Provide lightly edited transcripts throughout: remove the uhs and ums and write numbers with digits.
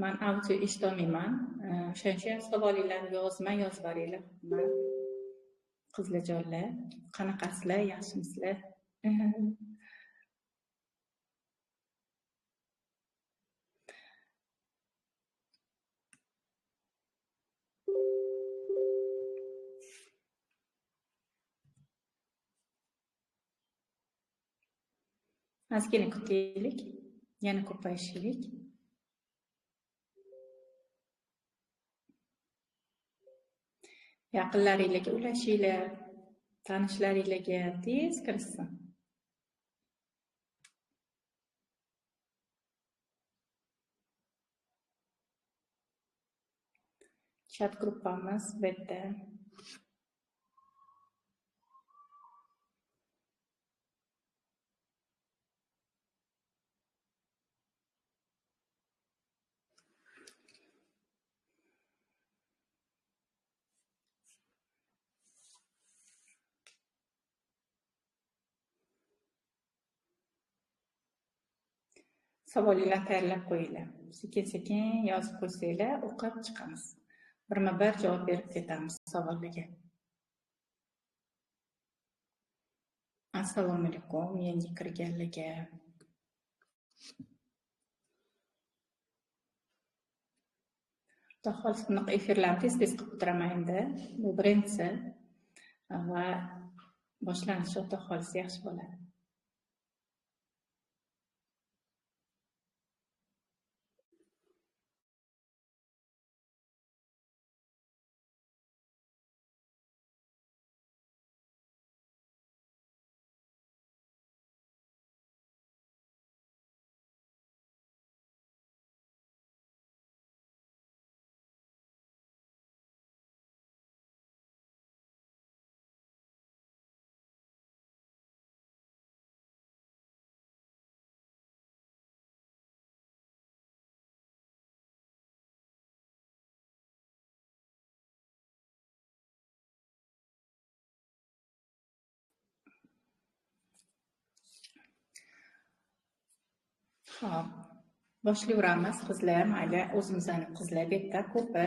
Man audio eshitolmayman. O'shaning uchun savolinglarni yozma, yozib yuboringlar. Qizlarjonlar, qanaqasizlar, yaxshimisizlar? Ozgina kutaylik, yana ko'payishlik. Yaqinlaringlarga ulashinglar, tanishlaringlarga tez kirishsin. Chat gruppamiz bu yerda. Savolinglarni tayyorlab qo'yinglar. Sekin-sekin yozib qo'ysanglar, o'qib chiqamiz. Birma-bir javob berib ketamiz savollarga. Assalomu alaykum yangi kirganlarga. Xudo xohlasa bunaqa efirlarni tez-tez qilib o'tiraman endi. Bu birinchisi va boshlanishi Xudo xohlasa yaxshi bo'ladi. Xo'p, boshlayveramiz qizlar, mayli o'zimizning qizlar bu yerda ko'pi.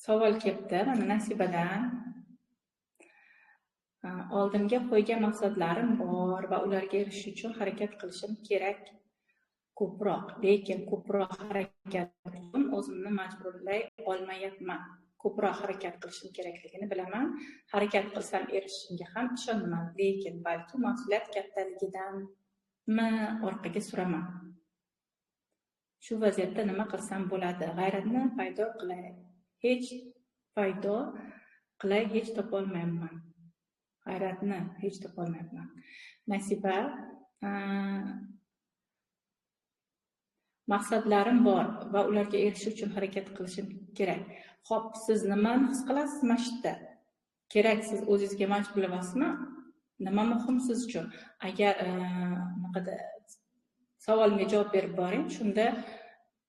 Savol kelibdi, mana Nasibadan. Oldimga qo'ygan maqsadlarim bor va ularga erishish uchun harakat qilishim kerak ko'proq, lekin ko'proq harakat uchun o'zimni majburlay olmayapman. Ko'proq harakat qilishim kerakligini bilaman. Harakat qilsam erishishimga ham ishonaman, lekin balki mas'uliyat kattaligidan orqaga suraman. Shu vaziyatda nima qilsam bo'ladi? G'ayratni paydo qilay, hech topolmayapman. G'ayratni hech topolmayapman. Nasiba, maqsadlarim bor va ularga erishish uchun harakat qilishim kerak. Xo'p, siz nimani his qilasiz mana shu yerda? Kerak, siz o'zingizga majburlayapsizmi? Nima muhim siz uchun? Agar anaqada savolimga javob berib boring, shunda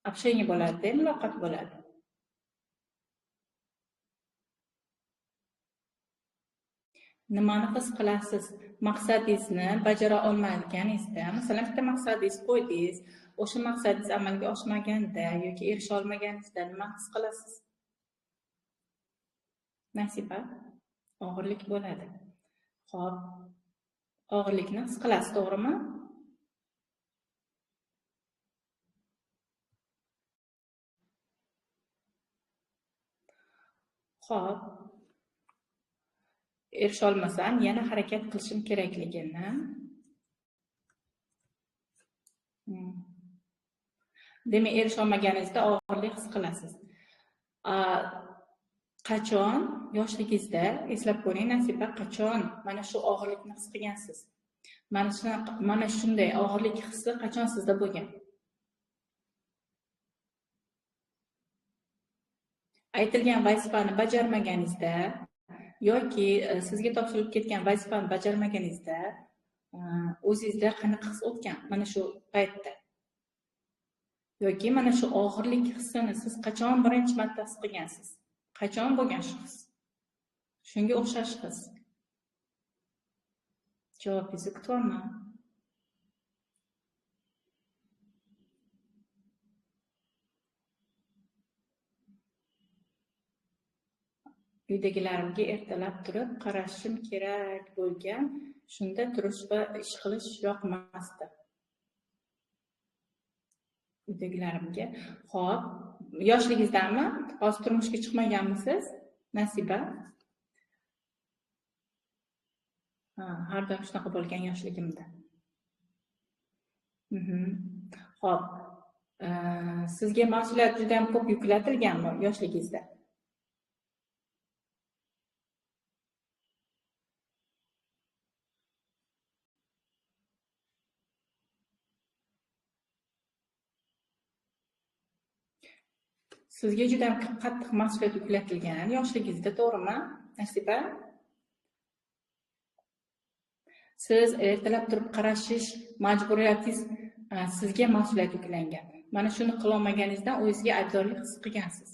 общение bo'ladi, muloqot bo'ladi. Nimani his qilasiz? Maqsadingizni bajara olmaganingizda, masalan, bitta maqsadingiz qo'ydingiz, o'sha maqsadingiz amalga oshmaganda yoki erisha olmaganingizda nima his qilasiz? Nasiba, og'irlik bo'ladi. Xo'p, og'irlikni his qilasiz, to'g'rimi? Xo'p, erisha olmasam yana harakat qilishim kerakligini. Demak, erisha olmaganingizda og'irlik his qilasiz. Qachon yoshligingizda eslab ko'ring Nasiba, qachon mana shu og'irlikni his qilgansiz? Mana shunday og'irlik hissi qachon sizda bo'lgan? Aytilgan vazifani bajarmaganingizda yoki sizga topshirilib ketgan vazifani bajarmaganingizda o'zingizda qanaqa his o'tgan mana shu paytda? Yoki mana shu og'irlik hissini siz qachon birinchi marta his qilgansiz? Qachon bo'lgan shu his? Shunga o'xshash his. Javobingizni kutyapman. Uydagilarimga ertalab turib qarashim kerak bo'lgan, shunda turish va ish qilish yoqmasdi. Uydagilarimga. Xo'p, yoshligingizdami? Hozir turmushga chiqmaganmisiz, Nasiba? Ha, har doim shunaqa bo'lgan yoshligimda. Xo'p, sizga mas'uliyat juda ham ko'p yuklatilganmi yoshligingizda? Sizga juda ham qattiq mas'uliyat yuklatilgan yoshligingizda, to'g'rimi, Nasiba? Siz ertalab turib qarashish majburiyatingiz, sizga mas'uliyat yuklangan. Mana shuni qilolmaganingizdan o'zingizga aybdorlik his qilgansiz.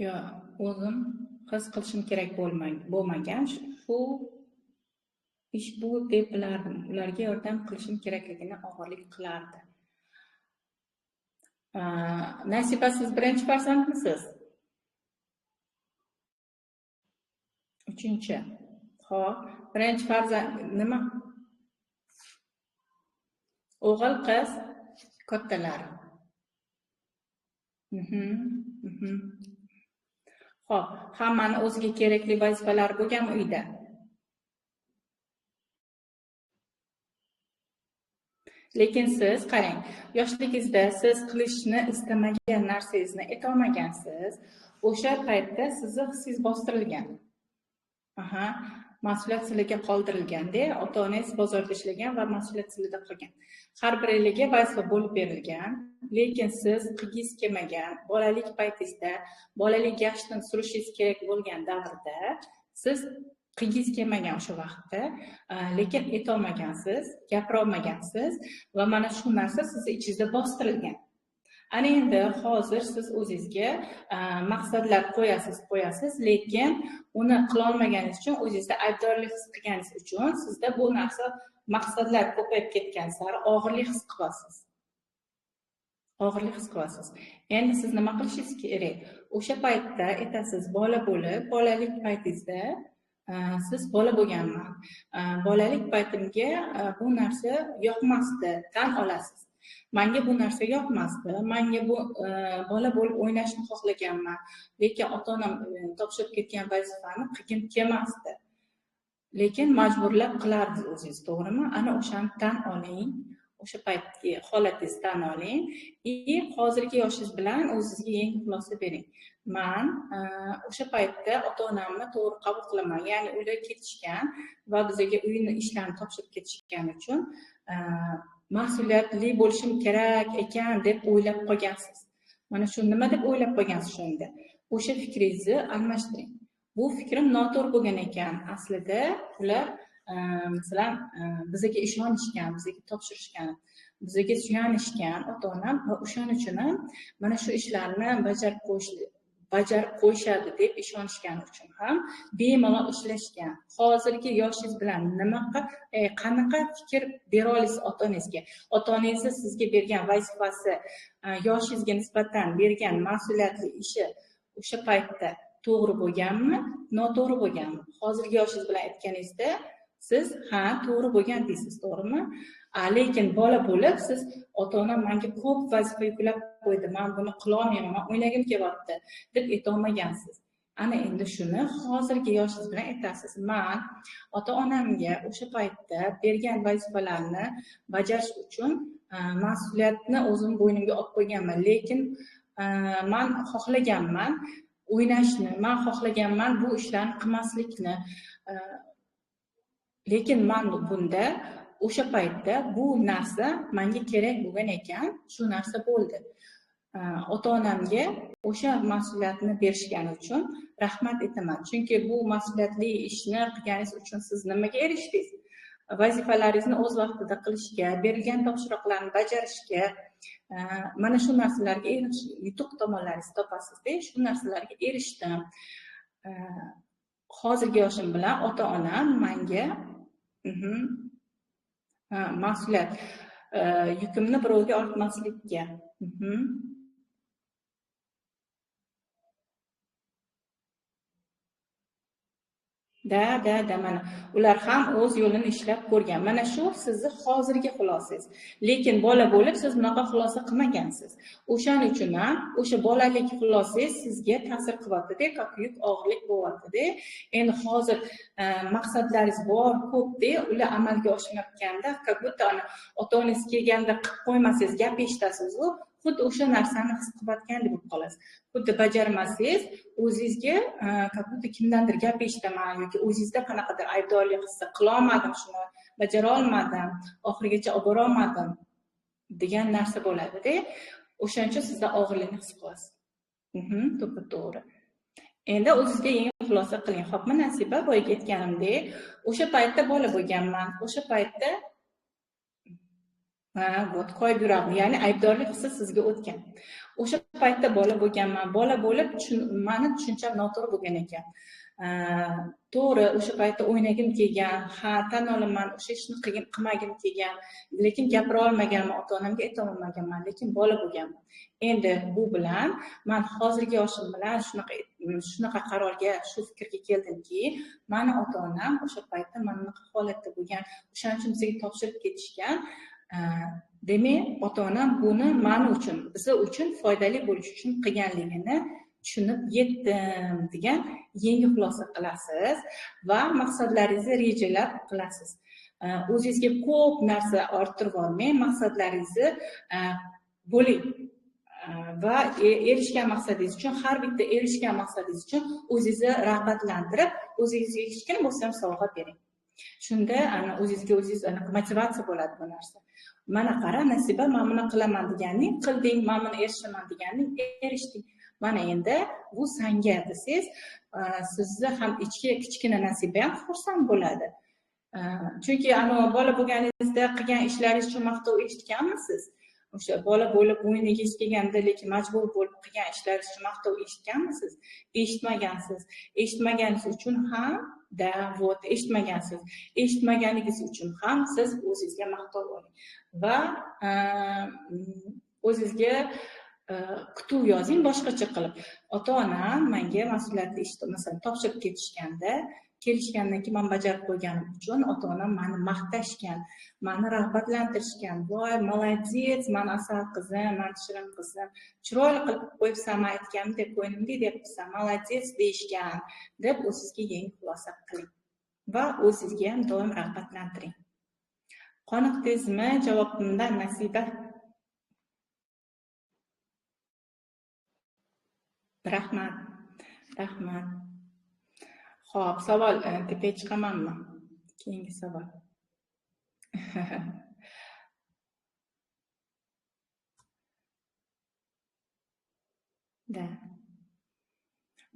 Yo, o'zim his qilishim kerak bo'lmagan. Shu ish bu deb bilardim. Ularga yordam qilishim kerakligini og'irlik qilardi. Nasiba, siz birinchi farzandmisiz? Uchinchi. Xo'p, birinchi farzand nima? O'g'il, qiz, kattalari. Xo'p, hammani o'ziga kerakli vazifalari bo'lganmi uyda? Lekin siz qarang, yoshligingizda siz qilishni istamagan narsangizni etolmagansiz, o'sha paytda sizni hisingiz bostirilgan. Aha, mas'uliyat sizlarga qoldirilganda, ota-onangiz bozorda ishlagan va mas'uliyat sizlarda qolgan. Har biringizga vazifa bo'lib berilgan, lekin siz qilgingiz kelmagan, bolalik paytingizda, bolalik gashtini surishingiz kerak bo'lgan davrda siz qilgingiz kelmagan o'sha vaqtda, lekin etolmagansiz, gapira olmagansiz va mana shu narsa sizni ichingizda bostirilgan. Ana endi hozir siz o'zingizga maqsadlar qo'yasiz, lekin uni qilolmaganingiz uchun, o'zingizda aybdorlik his qilganingiz uchun sizda bu narsa, maqsadlar ko'payib ketgan sari og'irlik his qilasiz. Og'irlik his qilasiz. Endi siz nima qilishingiz kerak? O'sha paytda aytasiz, bola bo'lib, bolalik paytingizda siz bola bo'lganman. Bolalik paytimga bu narsa yoqmasdi, tan olasiz. Menga bu narsa yoqmasdi. Menga bu bola bo'lib o'ynashni xohlaganman, lekin ota-onam topshirib ketgan vazifani qilgim kelmasdi. Lekin majburlab qilardingiz o'zingiz, to'g'rimi? Ana o'shani tan oling. O'sha paytgi holatingizni tan oling. Hozirgi yoshingiz bilan o'zingizga yangi xulosa bering. Man o'sha paytda ota-onamni to'g'ri qabul qilaman. Ya'ni ular ketishgan va bizga uyni ishlarni topshirib ketishgani uchun mas'uliyatli bo'lishim kerak ekan deb o'ylab qolgansiz. Mana shu nima deb o'ylab qolgansiz shunda? O'sha fikringizni almashtiring. Bu fikrim noto'g'ri bo'lgan ekan. Aslida ular masalan bizga ishonishgan, bizga topshirishgan, bizga suyanishgan ota-onam va o'shaning uchun ham mana shu ishlarni bajarib qo'yishadi deb ishonishgani uchun ham bemalol ishlashgan. Hozirgi yoshingiz bilan qanaqa fikr bera olasiz ota-onangizga? Ota-onangiz sizga bergan vazifasi, yoshingizga nisbatan bergan mas'uliyatli ishi o'sha paytda to'g'ri bo'lganmi, noto'g'ri bo'lganmi? Hozirgi yoshingiz bilan aytganingizda siz ha, to'g'ri bo'lgan deysiz, to'g'rimi? Lekin bola bo'lib siz ota-onam menga ko'p vazifa yuklab qo'ydi, men buni qila olmayman, men o'ynagim kelyapti deb aytolmagansiz. Ana endi shuni hozirgi yoshingiz bilan aytasiz. Men ota-onamga o'sha paytda bergan vazifalarni bajarish uchun mas'uliyatni o'zim bo'ynimga olib qo'yganman, lekin men xohlaganman o'ynashni, men xohlaganman bu ishlarni qilmaslikni. Lekin men bunda o'sha paytda bu narsa menga kerak bo'lgan ekan, shu narsa bo'ldi. Ota-onamga o'sha mas'uliyatni berishgani uchun rahmat aytaman. Chunki bu mas'uliyatli ishni qilganingiz uchun siz nimaga erishdingiz? Vazifalaringizni o'z vaqtida qilishga, berilgan topshiriqlarni bajarishga, mana shu narsalarga yutuq tomonlaringizni topasiz-da, shu narsalarga erishdim. Hozirgi yoshim bilan ota-onam menga mas'uliyat yukimni birovga ortmaslikka. Da, mana ular ham o'z yo'lini ishlab ko'rgan. Mana shu sizni hozirgi xulosangiz. Lekin bola bo'lib siz bunaqa xulosa qilmagansiz. O'shaning uchun ham o'sha bolalik xulosangiz sizga ta'sir qilyapti-da, как yuk og'irlik bo'lyapti-da. Endi hozir maqsadlaringiz bor, ko'p-da, ular amalga oshmayotganda, как будто ota-onangiz kelganda qilib qo'ymasangiz gap eshitasiz-u, xuddi o'sha narsani his qilayotgandek bo'lib qolasiz. Xuddi bajarmasangiz, o'zingizga как будто kimdandir gap eshitaman yoki o'zingizda qanaqadir aybdorlik hissi, qila olmadim shuni, bajara olmadim, oxirigacha olib bora olmadim degan narsa bo'ladi-da. O'shaning uchun sizda og'irlikni his qilasiz. To'g'ri. Endi o'zingizga yangi xulosa qiling. Xo'pmi, Nasiba, boyagi aytganimdek, o'sha paytda bola bo'lganman. O'sha paytda вот qo'yib yurardim. Ya'ni aybdorlik hissi sizga o'tgan. O'sha paytda bola bo'lganman. Bola bo'lib meni tushuncham noto'g'ri bo'lgan ekan. To'g'ri, o'sha paytda o'ynagim kelgan, ha, tan olaman, o'sha ishni qilmagim kelgan, lekin gapira olmaganman, ota-onamga ayta olmaganman, lekin bola bo'lganman. Endi bu bilan men hozirgi yoshim bilan shunaqa qarorga, shu fikrga keldimki, meni ota-onam o'sha paytda mana bunaqa holatda bo'lgan, o'shaning uchun bizga topshirib ketishgan. Demak, ota-onam buni men uchun, biz uchun foydali bo'lish uchun qilganligini tushunib yetdim degan yangi xulosa qilasiz va maqsadlaringizni rejalab qilasiz. O'zingizga ko'p narsa orttirib olmang, maqsadlaringizni bo'ling va erishgan maqsadingiz uchun, har bitta erishgan maqsadingiz uchun o'zingizni rag'batlantirib, o'zingizga kichkina bo'lsa ham sovg'a bering. Shunda o'zingizga o'zingiz motivatsiya bo'ladi bu narsa. Mana qara, Nasiba, men buni qilaman deganing qilding, men buni erishaman deganing erishding. Mana endi bu sanga desangiz, sizni ham ichki kichkina Nasiba ham xursand bo'ladi. Chunki bola bo'lganingizda qilgan ishlaringiz uchun maqtov eshitganmisiz? O'sha bola bo'lib o'ynagingiz kelganda, lekin majbur bo'lib qilgan ishlaringiz uchun maqtov eshitganmisiz? Eshitmagansiz. Eshitmaganingiz uchun ham вот eshitmagansiz. Eshitmaganingiz uchun ham siz o'zingizga maqtov oling va o'zingizga kutuv yozing boshqacha qilib. Ota-onam menga mas'uliyatli ishni masalan topshirib ketishganda, kelishgandan keyin men bajarib qo'yganim uchun ota-onam meni maqtashgan, meni rag'batlantirishgan. Voy, молодец, men asal qizim, men shirin qizim, chiroyli qilib qo'yibsan, men aytganimdek ko'nglimdek debsan, молодец deyishgan deb o'zingizga yangi xulosa qiling va o'zingizga ham doim rag'batlantiring. Qoniqdingizmi javobimdan, Nasiba? Rahmat. Rahmat. Xo'p, savol tepaga chiqamanmi? Keyingi savol. Da.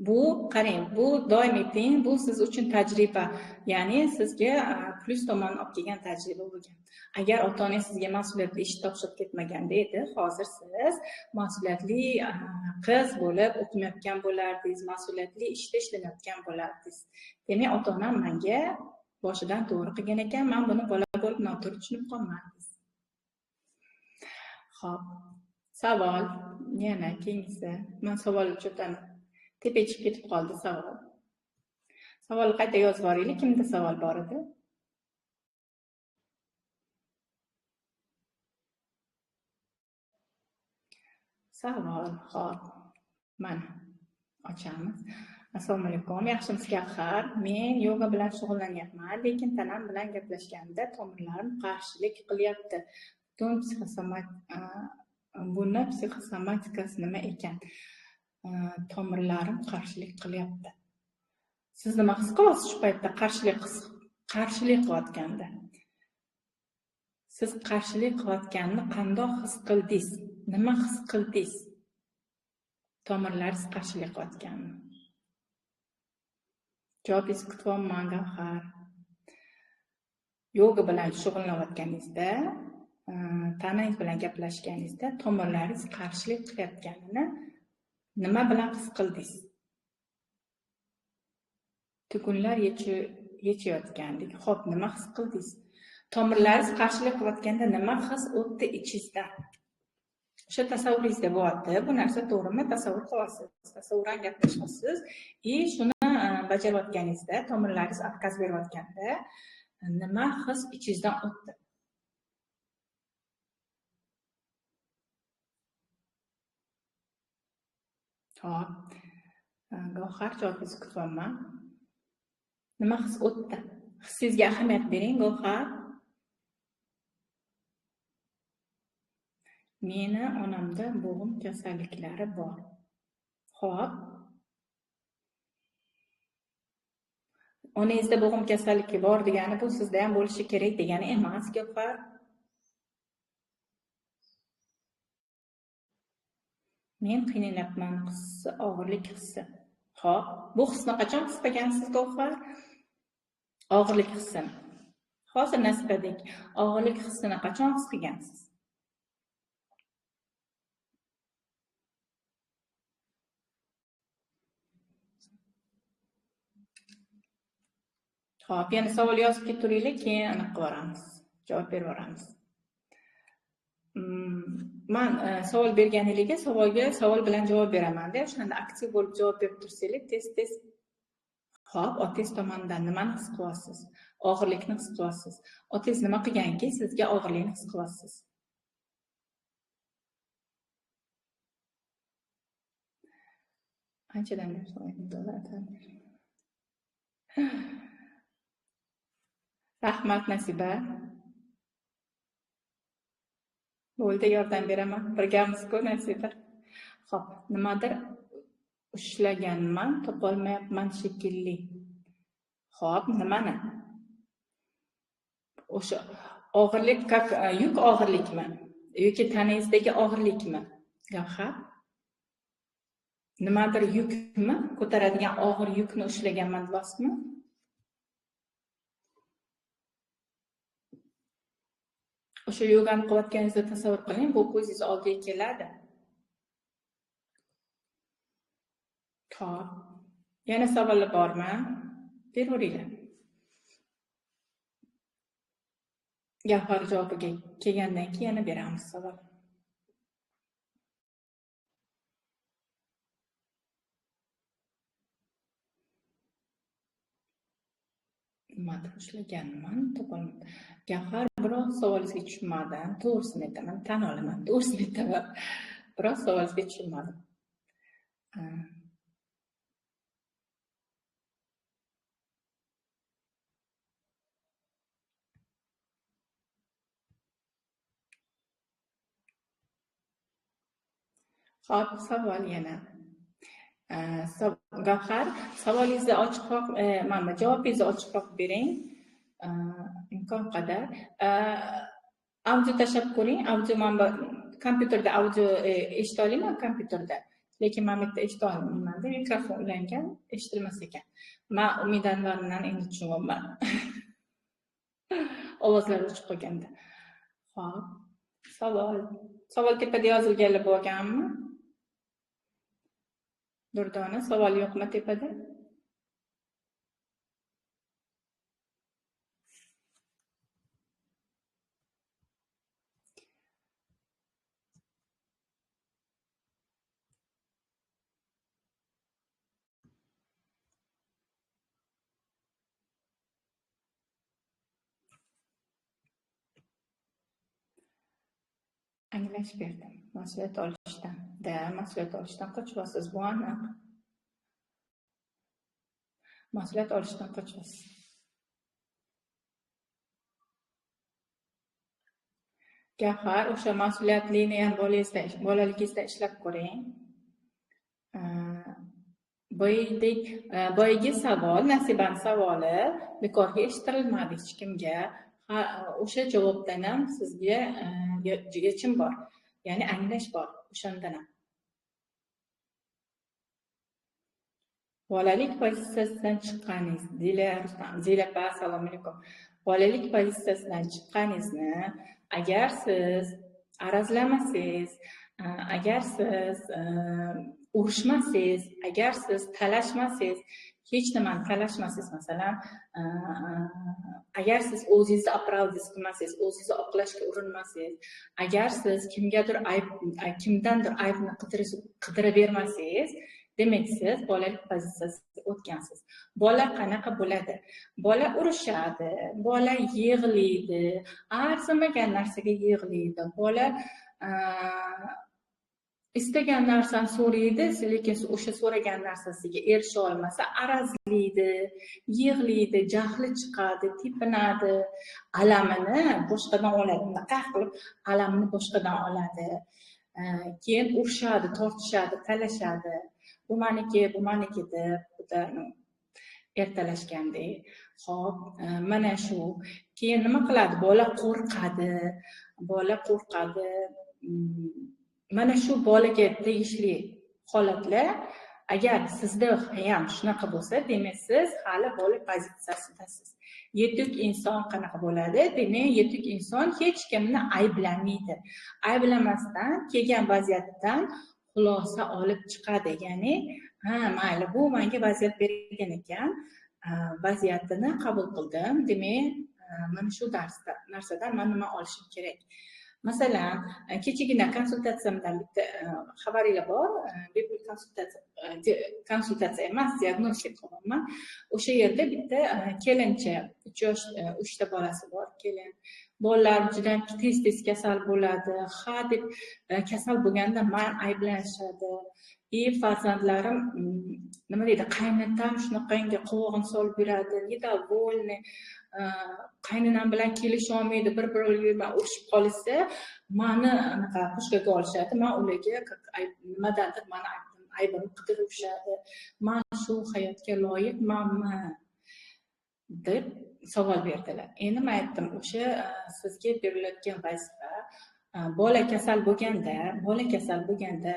Bu qarang, bu doim ayting, bu siz uchun tajriba, ya'ni sizga plyus tomonni olib kelgan tajriba bo'lgan. Agar ota-onangiz sizga mas'uliyatli ish topshirib ketmaganda edi, hozir siz mas'uliyatli qiz bo'lib o'qimayotgan bo'lardingiz, mas'uliyatli ishda ishlamayotgan bo'lardingiz. Demak, ota-onam menga boshidan to'g'ri qilgan ekan, men buni bola bo'lib noto'g'ri tushunib qolmadim. Xo'p, savol yana keyingisi. Men savolni cho'taman. Tepaga chiqib ketib qoldi savol. Savolni qayta yozib yuboraylik. Kimda savol bor edi? Savol, xo'p. Mana ochamiz. Assalomu alaykum. Yaxshimisiz, Gavhar? Men yoga bilan shug'ullanyapman, lekin tanam bilan gaplashganda tomirlarim qarshilik qilyapti. Butun buni psixosomatikasi nima ekan? Tomirlarim qarshilik qilyapti. Siz nima his qilasiz shu paytda qarshilik qilayotganda? Siz qarshilik qilayotganini qandoq his qildingiz? Nima his qildingiz? Tomirlaringiz qarshilik qilayotganini. Javobingizni kutyapman, Gavhar. Yoga bilan shug'ullanayotganingizda, tanangiz bilan gaplashganingizda tomirlaringiz qarshilik qilayotganini nima bilan his qildingiz? Tugunlar yechayotgandik. Xo'p, nima his qildingiz? Tomirlaringiz qarshilik qilayotganda nima his o'tdi ichingizdan? O'sha tasavvuringizda bo'lyapti. Bu narsa to'g'rimi? Tasavvur qilyapsiz. Tasavvuran gaplashyapsiz. И shuni bajarayotganingizda, tomirlaringiz отказ berayotganda nima his ichingizdan o'tdi? Xo'p. Gavhar, javobingizni kutyapman. Nima his o'tdi? Hissingizga ahamiyat bering, Gavhar. Meni onamda bo'g'im kasalliklari bor. Xo'p. Onangizda bo'g'im kasalligi bor degani bu sizda ham bo'lishi kerak degani emas, Gavhar. Men qiynalyapman hissi, og'irlik hissi. Xo'p, bu hisni qachon his qilgansiz, Gavhar? Og'irlik hissini. Hozir Nasibadek og'irlik hissini qachon his qilgansiz? Xo'p, yana savol yozib keturinglar, keyin aniq qilib yuboramiz, javob berib yuboramiz. Man savol berganligiga savolga savol bilan javob beraman-da, o'shanda aktiv bo'lib javob berib tursanglar, tez-tez. Xo'p, otangiz tomonidan nimani his qilyapsiz? Og'irlikni his qilyapsiz. Otangiz nima qilganki, sizga og'irlikni his qilyapsiz? Anchadan beri so'rayman. Rahmat, Nasiba. Bo'ldi, yordam beraman. Birgamiz-ku, Nasiba. Xo'p, nimadir ushlaganman, topolmayapman shekilli. Xo'p, nimani? O'sha og'irlik, как yuk og'irlikmi yoki tanangizdagi og'irlikmi? Gavhar? Nimadir yukmi? Ko'taradigan og'ir yukni ushlaganman deyapsizmi? O'sha yogani qilayotganingizda tasavvur qiling, bu ko'zingiz oldiga keladi. Xo'p. Yana savollar bormi? Beraveringlar. Gavhar javobiga kelgandan keyin yana beramiz savol. Nimadir ushlaganman, topolmadim. Gavhar, biroz savolingizga tushunmadim. To'g'risini aytaman, tan olaman, to'g'risini aytaman. Biroz savolingizga tushunmadim. Xo'p, savol yana. Gavhar, savolingizni ochiqroq, mana javobingizni ochiqroq bering. Imkon qadar. Audio tashlab ko'ring. Audio mana kompyuterda audio eshita olaman kompyuterda. Lekin mana bu yerda eshita olmayman-da, mikrofon ulangan, eshitilmas ekan. Men Umid Anvardan endi tushunyapman. Ovozlar o'chib qolganda. Xo'p, savol. Savol tepada yozilganlar bo'lganmi? Durdona, savol yo'qmi tepada? Anglash berdim. Mas'uliyat olishdan. Da, mas'uliyat olishdan qochyapsiz, bu aniq. Mas'uliyat olishdan qochyapsiz. Gavhar, o'sha mas'uliyatlikni ham bolaligingizda ishlab ko'ring. Boyagi savol, Nasibani savoli bekorga eshittirilmadi hech kimga. O'sha javobdan ham sizga yechim bor, ya'ni anglash bor o'shandan ham. Bolalik pozitsiyasidan chiqqaningiz, Dila Rustam, Dila opa, assalomu alaykum. Bolalik pozitsiyasidan chiqqaningizni agar siz arazlamasangiz, Agar siz urushmasangiz, agar siz talashmasangiz, hech nimani talashmasangiz, masalan, agar siz o'zingizni оправдать qilmasangiz, o'zingizni oqlashga urinmasangiz, agar siz kimgadir ayb, kimdandir aybni qidirib bermasangiz, demak siz bolalik pozitsiyasiga o'tgansiz. Bola qanaqa bo'ladi? Bola urushadi, bola yig'laydi, arzimagan narsaga yig'laydi, bola istagan narsani so'raydi, lekin o'sha so'ragan narsasiga erisha olmasa arazlaydi, yig'laydi, jahli chiqadi, tepinadi, alamini boshqadan oladi, bunaqa qilib alamini boshqadan oladi. Keyin urushadi, tortishadi, talashadi. Bu maniki, bu maniki deb ertalashgandek. Xo'p, mana shu. Keyin nima qiladi? Bola qo'rqadi. Bola qo'rqadi. Mana shu bolaga tegishli holatlar, agar sizda ham shunaqa bo'lsa, demak siz hali bola pozitsiyasidasiz. Yetuk inson qanaqa bo'ladi? Demak, yetuk inson hech kimni ayblamaydi. Ayblamasdan kelgan vaziyatdan xulosa olib chiqadi. Ya'ni, ha, mayli, bu menga vaziyat bergan ekan, vaziyatini qabul qildim. Demak, mana shu narsadan men nima olishim kerak? Masalan, kechagina konsultatsiyamdan bitta xabaringlar bor, bepul konsultatsiya emas, diagnostik qilyapman. O'sha yerda bitta kelincha, 3 yosh, 3 ta bolasi bor kelin. Bolalar juda tez-tez kasal bo'ladi. Ha deb kasal bo'lganda man ayblanishadi. Farzandlarim nima deydi, qaynatam shunaqangi qovog'ini solib yuradi, недовольный, qaynonam bilan kelisha olmaydi, bir-biri bilan urushib qolishsa, mani anaqa pushkaga olishadi, man ularga nimadandir mani aybimni qidirishadi. Man shu hayotga loyiqmanmi deb savol berdilar. Endi men aytdim, o'sha sizga berilayotgan vazifa, bola kasal bo'lganda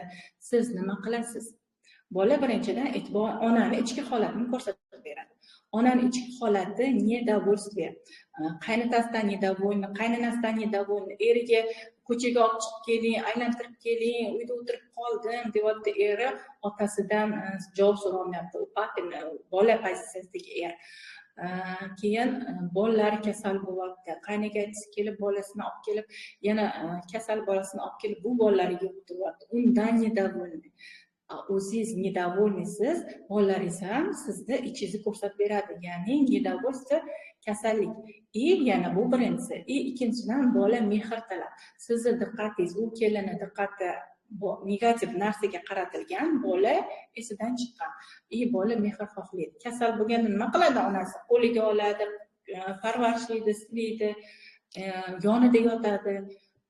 siz nima qilasiz? Bola birinchidan e'tibor onani ichki holatini ko'rsatib beradi. Onani ichki holati недовольствие. Qaynotasidan недовольный, qaynonasidan недовольный, eriga ko'chaga olib chiqib keling, aylantirib keling, uyda o'tirib qoldim deyapti eri, otasidan javob so'rolmayapti. U bola pozitsiyasidagi er. Keyin bolalar kasal bo'lyapti. Qaynagasi kelib bolasini olib kelib, yana kasal bolasini olib kelib bu bolalariga yuqtiryapti. Undan недовольный. O'zingiz недовольныйsiz, bolalaringiz ham sizni ichingizni ko'rsatib beradi. Ya'ni недовольство kasallik. Yana bu birinchisi. Ikkinchidan bola mehr talab. Sizni diqqatingiz, u kelini diqqati negativ narsaga qaratilgan, bola esidan chiqqan. Bola mehr xohlaydi. Kasal bo'lganda nima qiladi onasi? Qo'liga oladi, parvarishlaydi, silaydi, yonida yotadi.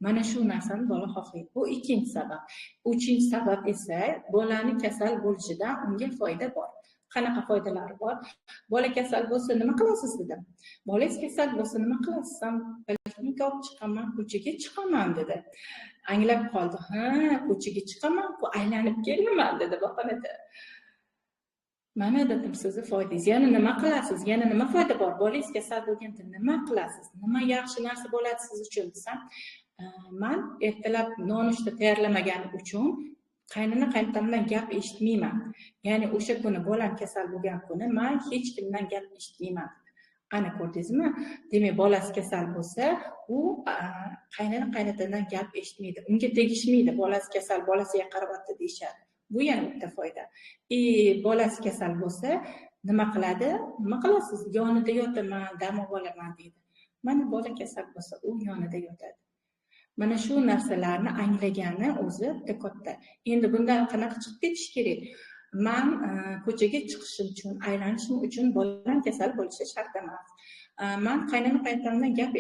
Mana shu narsani bola xohlaydi. Bu ikkinchi sabab. Uchinchi sabab esa bolani kasal bo'lishidan unga foyda bor. Qanaqa foydalari bor? Bola kasal bo'lsa nima qilasiz dedim. Bolangiz kasal bo'lsa nima qilasiz? Poliklinika olib chiqaman, ko'chaga chiqaman dedi. Anglab qoldi. Ha, ko'chaga chiqaman, aylanib kelaman dedi boqanada. Mana dedim sizni foydangiz. Yana nima qilasiz? Yana nima foyda bor? Bolangiz kasal bo'lganda nima qilasiz? Nima yaxshi narsa bo'ladi siz uchun desam, man ertalab nonushta tayyorlamaganim uchun qaynona qaynotamdan gap eshitmayman. Ya'ni o'sha kuni bolam kasal bo'lgan kuni man hech kimdan gap eshitmayman. Ana ko'rdingizmi? Demak, bolasi kasal bo'lsa, u qaynona qaynotadan gap eshitmaydi. Unga tegishmaydi. Bolasi kasal, bolasiga qarabdi deyishadi. Bu yana bitta foyda. Bolasi kasal bo'lsa, nima qiladi? Nima qilasiz? Yonida yotaman, dam olaman deydi. Mana bola kasal bo'lsa, u yonida yotadi. Mana shu narsalarni anglagani o'zi bitta katta. Endi bundan qanaqa chiqib ketish kerak? Man ko'chaga chiqishim uchun, aylanishim uchun bolam kasal bo'lishi shart emas. Man qaynona qaynotamdan gap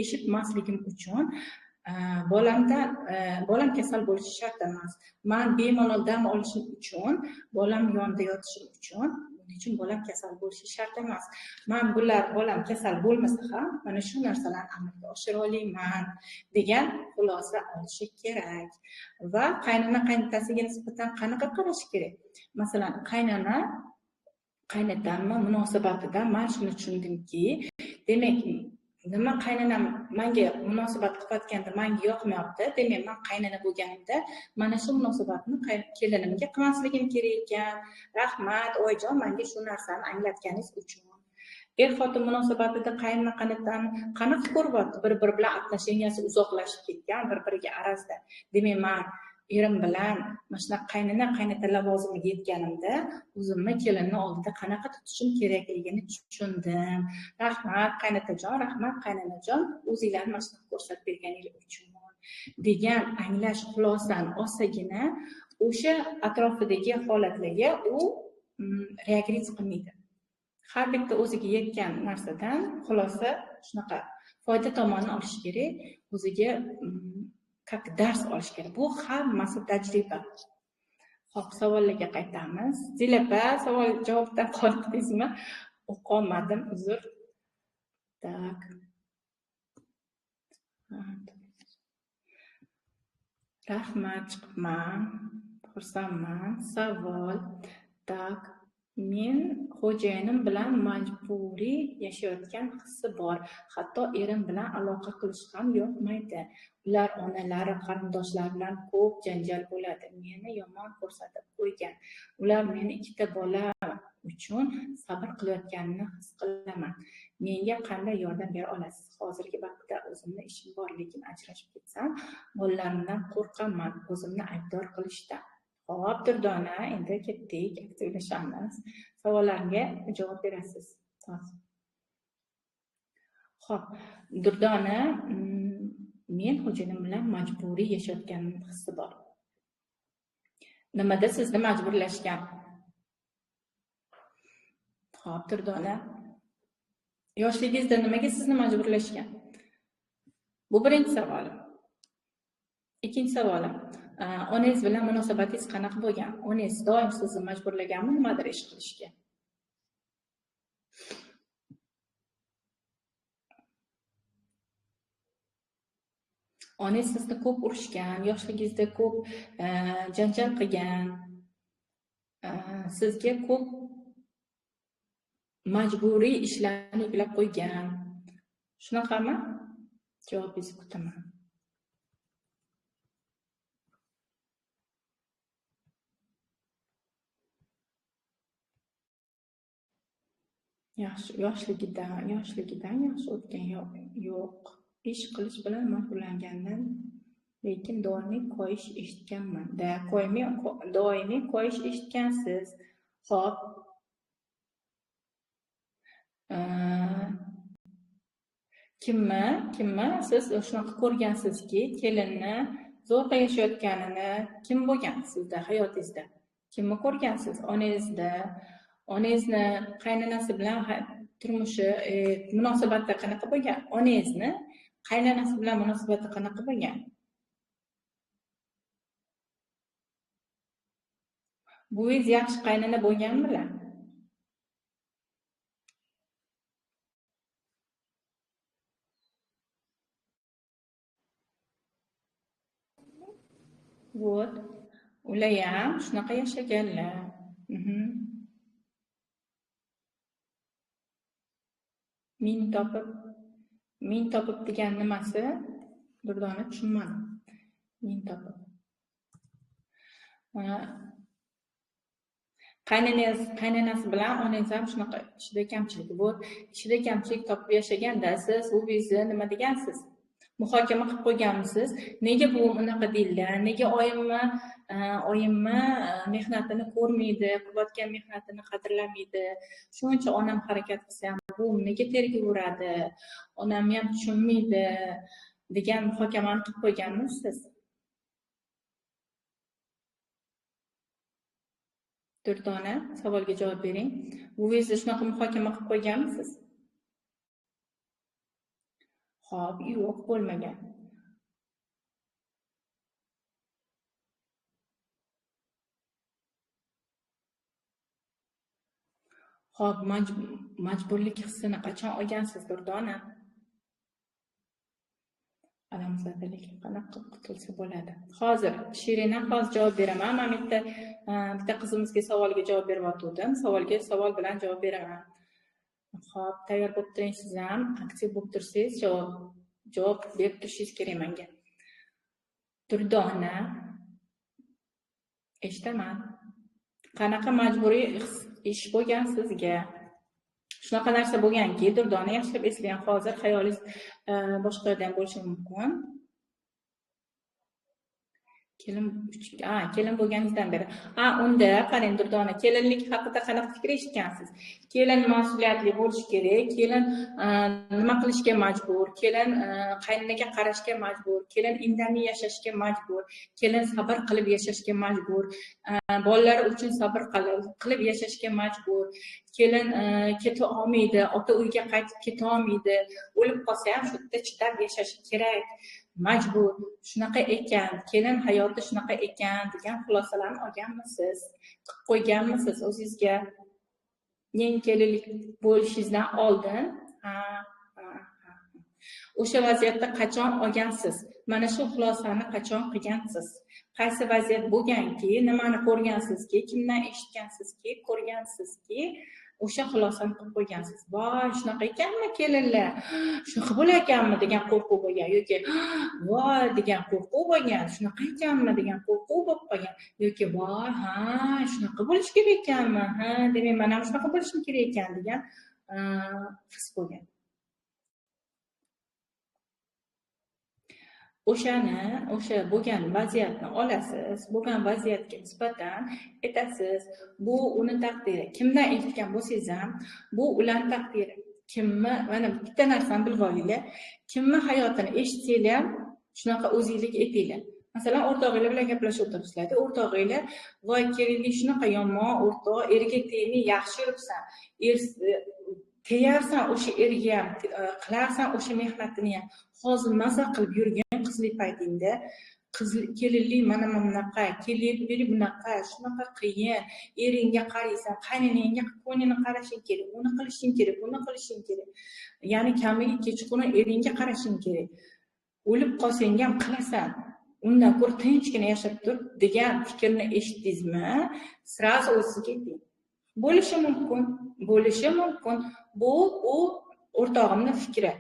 eshitmasligim uchun bolam kasal bo'lishi shart emas. Man bemalol dam olishim uchun, bolam yonida yotishim uchun, buning uchun bolam kasal bo'lishi shart emas. Man bular bolam kasal bo'lmasa ham mana shu narsalarni amalga oshira olaman degan xulosa olishi kerak. Va qaynona qaynotasiga nisbatan qanaqa qarash kerak? Masalan, qaynona qaynotamni munosabatidan man shuni tushundimki, demak, Nima qaynonam menga munosabat qilayotganda menga yoqmayapti, demak men qaynona bo'lganimda mana shu munosabatni kelinimga qilmasligim kerak ekan. Rahmat, oyijon, menga shu narsani anglatganingiz uchun. Er-xotin munosabatida qaynona qaynotani qanaqa ko'ryapti? Bir-biri bilan отношенияsi uzoqlashib ketgan, bir-biriga arazda. Demak, men erim bilan mana shunaqa qaynona qaynota lavozimiga yetganimda o'zimni kelinni oldida qanaqa tutishim kerakligini tushundim. Rahmat qaynotajon, rahmat qaynonajon, o'zinglarni mana shunaqa ko'rsatib berganingiz uchun degan anglash xulosani olsagina o'sha atrofidagi holatlarga u reaksiya qilmaydi. Har bitta o'ziga yetgan narsadan xulosa shunaqa foyda tomonini olish kerak, o'ziga как dars olish kerak. Bu hammasi tajriba. Xo'p, savollarga qaytamiz. Zilapa, savol javobdan qoldingizmi? O'qolmadim, uzr. Tak. Rahmat, chiqibman. Xursandman. Savol. Tak. Men xo'jayinim bilan majburiy yashayotgan hissi bor. Hatto erim bilan aloqa qilish ham yoqmaydi. Ular onalari, qarindoshlari bilan ko'p janjal bo'ladi. Meni yomon ko'rsatib qo'ygan. Ular meni ikkita bola uchun sabr qilayotganini his qilaman. Menga qanday yordam bera olasiz? Hozirgi vaqtda o'zimni ishim bor, lekin ajrashib ketsam, bolalarimdan qo'rqaman, o'zimni aybdor qilishdan. Xo'p, Durdona, endi ketdik, aktivlashamiz. Savollarga javob berasiz. Xo'p, Durdona, men xo'jayinim bilan majburiy yashayotganim hissi bor. Nimada sizni majburlashgan? Xo'p, Durdona, yoshligingizda nimaga sizni majburlashgan? Bu birinchi savolim. Ikkinchi savolim. Onangiz bilan munosabatingiz qanaqa bo'lgan? Onangiz doim sizni majburlaganmi nimadir ish qilishga? Onangiz sizni ko'p urishgan, yoshligingizda ko'p janjal qilgan, sizga ko'p majburiy ishlarni yuklab qo'ygan. Shunaqami? Javobingizni kutaman. Yaxshi, yoshligidan yaxshi o'tgan yo'q. Ish qilish bilan majburlangandan, lekin doimiy koyish eshitganman. Doimiy koyish eshitgansiz. Xo'p. Kimmi siz shunaqa ko'rgansizki, kelinni zo'rg'a yashayotganini kim bo'lgan sizda hayotingizda? Kimni ko'rgansiz? Onangizda, onangizni qaynonasi bilan turmushi, munosabatda qanaqa bo'lgan? Onangizni qaynonasi bilan munosabati qanaqa bo'lgan? Buvingiz yaxshi qaynona bo'lganmilar? Вот. Ular ham shunaqa yashaganlar. Min topib degan nimasi? Durdona, tushunmadim. Min topib. Qaynonasi bilan onangiz ham shunaqa ishida kamchilik bor. Ishida kamchilik topib yashaganda siz buvingizni nima degansiz? Muhokama qilib qo'yganmisiz? Nega buvim unaqa deydilar? Nega oyimni mehnatini ko'rmaydi, qilayotgan mehnatini qadrlamaydi? Shuncha onam harakat qilsa ham buvim nega terga uradi? Onam ham tushunmaydi degan muhokamani qilib qo'yganmisiz? Durdona, savolga javob bering. Buvingizni shunaqa muhokama qilib qo'yganmisiz? Xo'p, yo'q, bo'lmagan. Xo'p, majburlik hissini qachon olgansiz, Durdona? Alamzadalik qanaqa qilib qutulsa bo'ladi? Hozir Shirina, hozir javob beraman. Men bitta qizimizga savolga javob beryotgandim. Savolga savol bilan javob beraman. Xo'p, tayyor bo'lib turing siz ham, aktiv bo'lib tursangiz, javob berib turishingiz kerak menga. Durdona, eshitaman. Qanaqa majburiy ish bo'lgan sizga? Shunaqa narsa bo'lganki, Durdona, yaxshilab eslang, hozir xayolingiz boshqa yerda ham bo'lishi mumkin. Kelin bo'lganingizdan beri. Unda qarang Durdona, kelinlik haqida qanaqa fikr eshitgansiz? Kelin mas'uliyatli bo'lishi kerak, kelin nima qilishga majbur, kelin qayninaga qarashga majbur, kelin indamay yashashga majbur, kelin sabr qilib yashashga majbur, bolalari uchun sabr qilib yashashga majbur, kelin keta olmaydi, ota uyga qaytib keta olmaydi, o'lib qolsa ham shu yerda chidab yashashi kerak, majbur, shunaqa ekan, kelin hayoti shunaqa ekan degan xulosalarni olganmisiz, qilib qo'yganmisiz o'zingizga? Yangi kelinlik bo'lishingizdan oldin, ha. O'sha vaziyatda qachon olgansiz? Mana shu xulosani qachon qilgansiz? Qaysi vaziyat bo'lganki, nimani ko'rgansizki, kimdan eshitgansizki, ko'rgansizki, o'sha xulosani qilib qo'ygansiz. Voy, shunaqa ekanmi kelinlar? Shunaqa bo'larkanmi degan qo'rquv bo'lgan yoki voy degan qo'rquv bo'lgan, shunaqa ekanmi degan qo'rquv bo'lib qolgan yoki voy, ha, shunaqa bo'lish kerak ekanmi? Ha, demak, men ham shunaqa bo'lishim kerak ekan degan his bo'lgan. O'sha bo'lgan vaziyatni olasiz, bo'lgan vaziyatga nisbatan aytasiz, bu uni taqdiri. Kimdan eshitgan bo'lsangiz ham, bu ularning taqdiri. Kimni, mana bitta narsani bilib olinglar, kimni hayotini eshitsanglar ham shunaqa o'zingizga aytinglar. Masalan, o'rtog'inglar bilan gaplashib o'tiribsizlar-da, o'rtog'inglar, voy kelinlik shunaqa yomon, o'rtoq, erga tegmay yaxshi yuribsan, teyarsan o'sha erga ham, qilarsan o'sha mehnatini ham. Hozir maza qilib yurgan qizlik paytingda, kelinlik mana bunaqa, kelinlik bunaqa, shunaqa qiyin, eringga qaraysan, qaynonangga ko'nglini qarashing kerak, uni qilishing kerak, buni qilishing kerak. Ya'ni kamiga kechqurun eringga qarashing kerak. O'lib qolsang ham qilasan. Undan ko'ra tinchgina yashab tur degan fikrni eshitdingizmi? Sразу o'zingizga ayting. Bo'lishi mumkin, bo'lishi mumkin. Bu u o'rtog'imning fikri.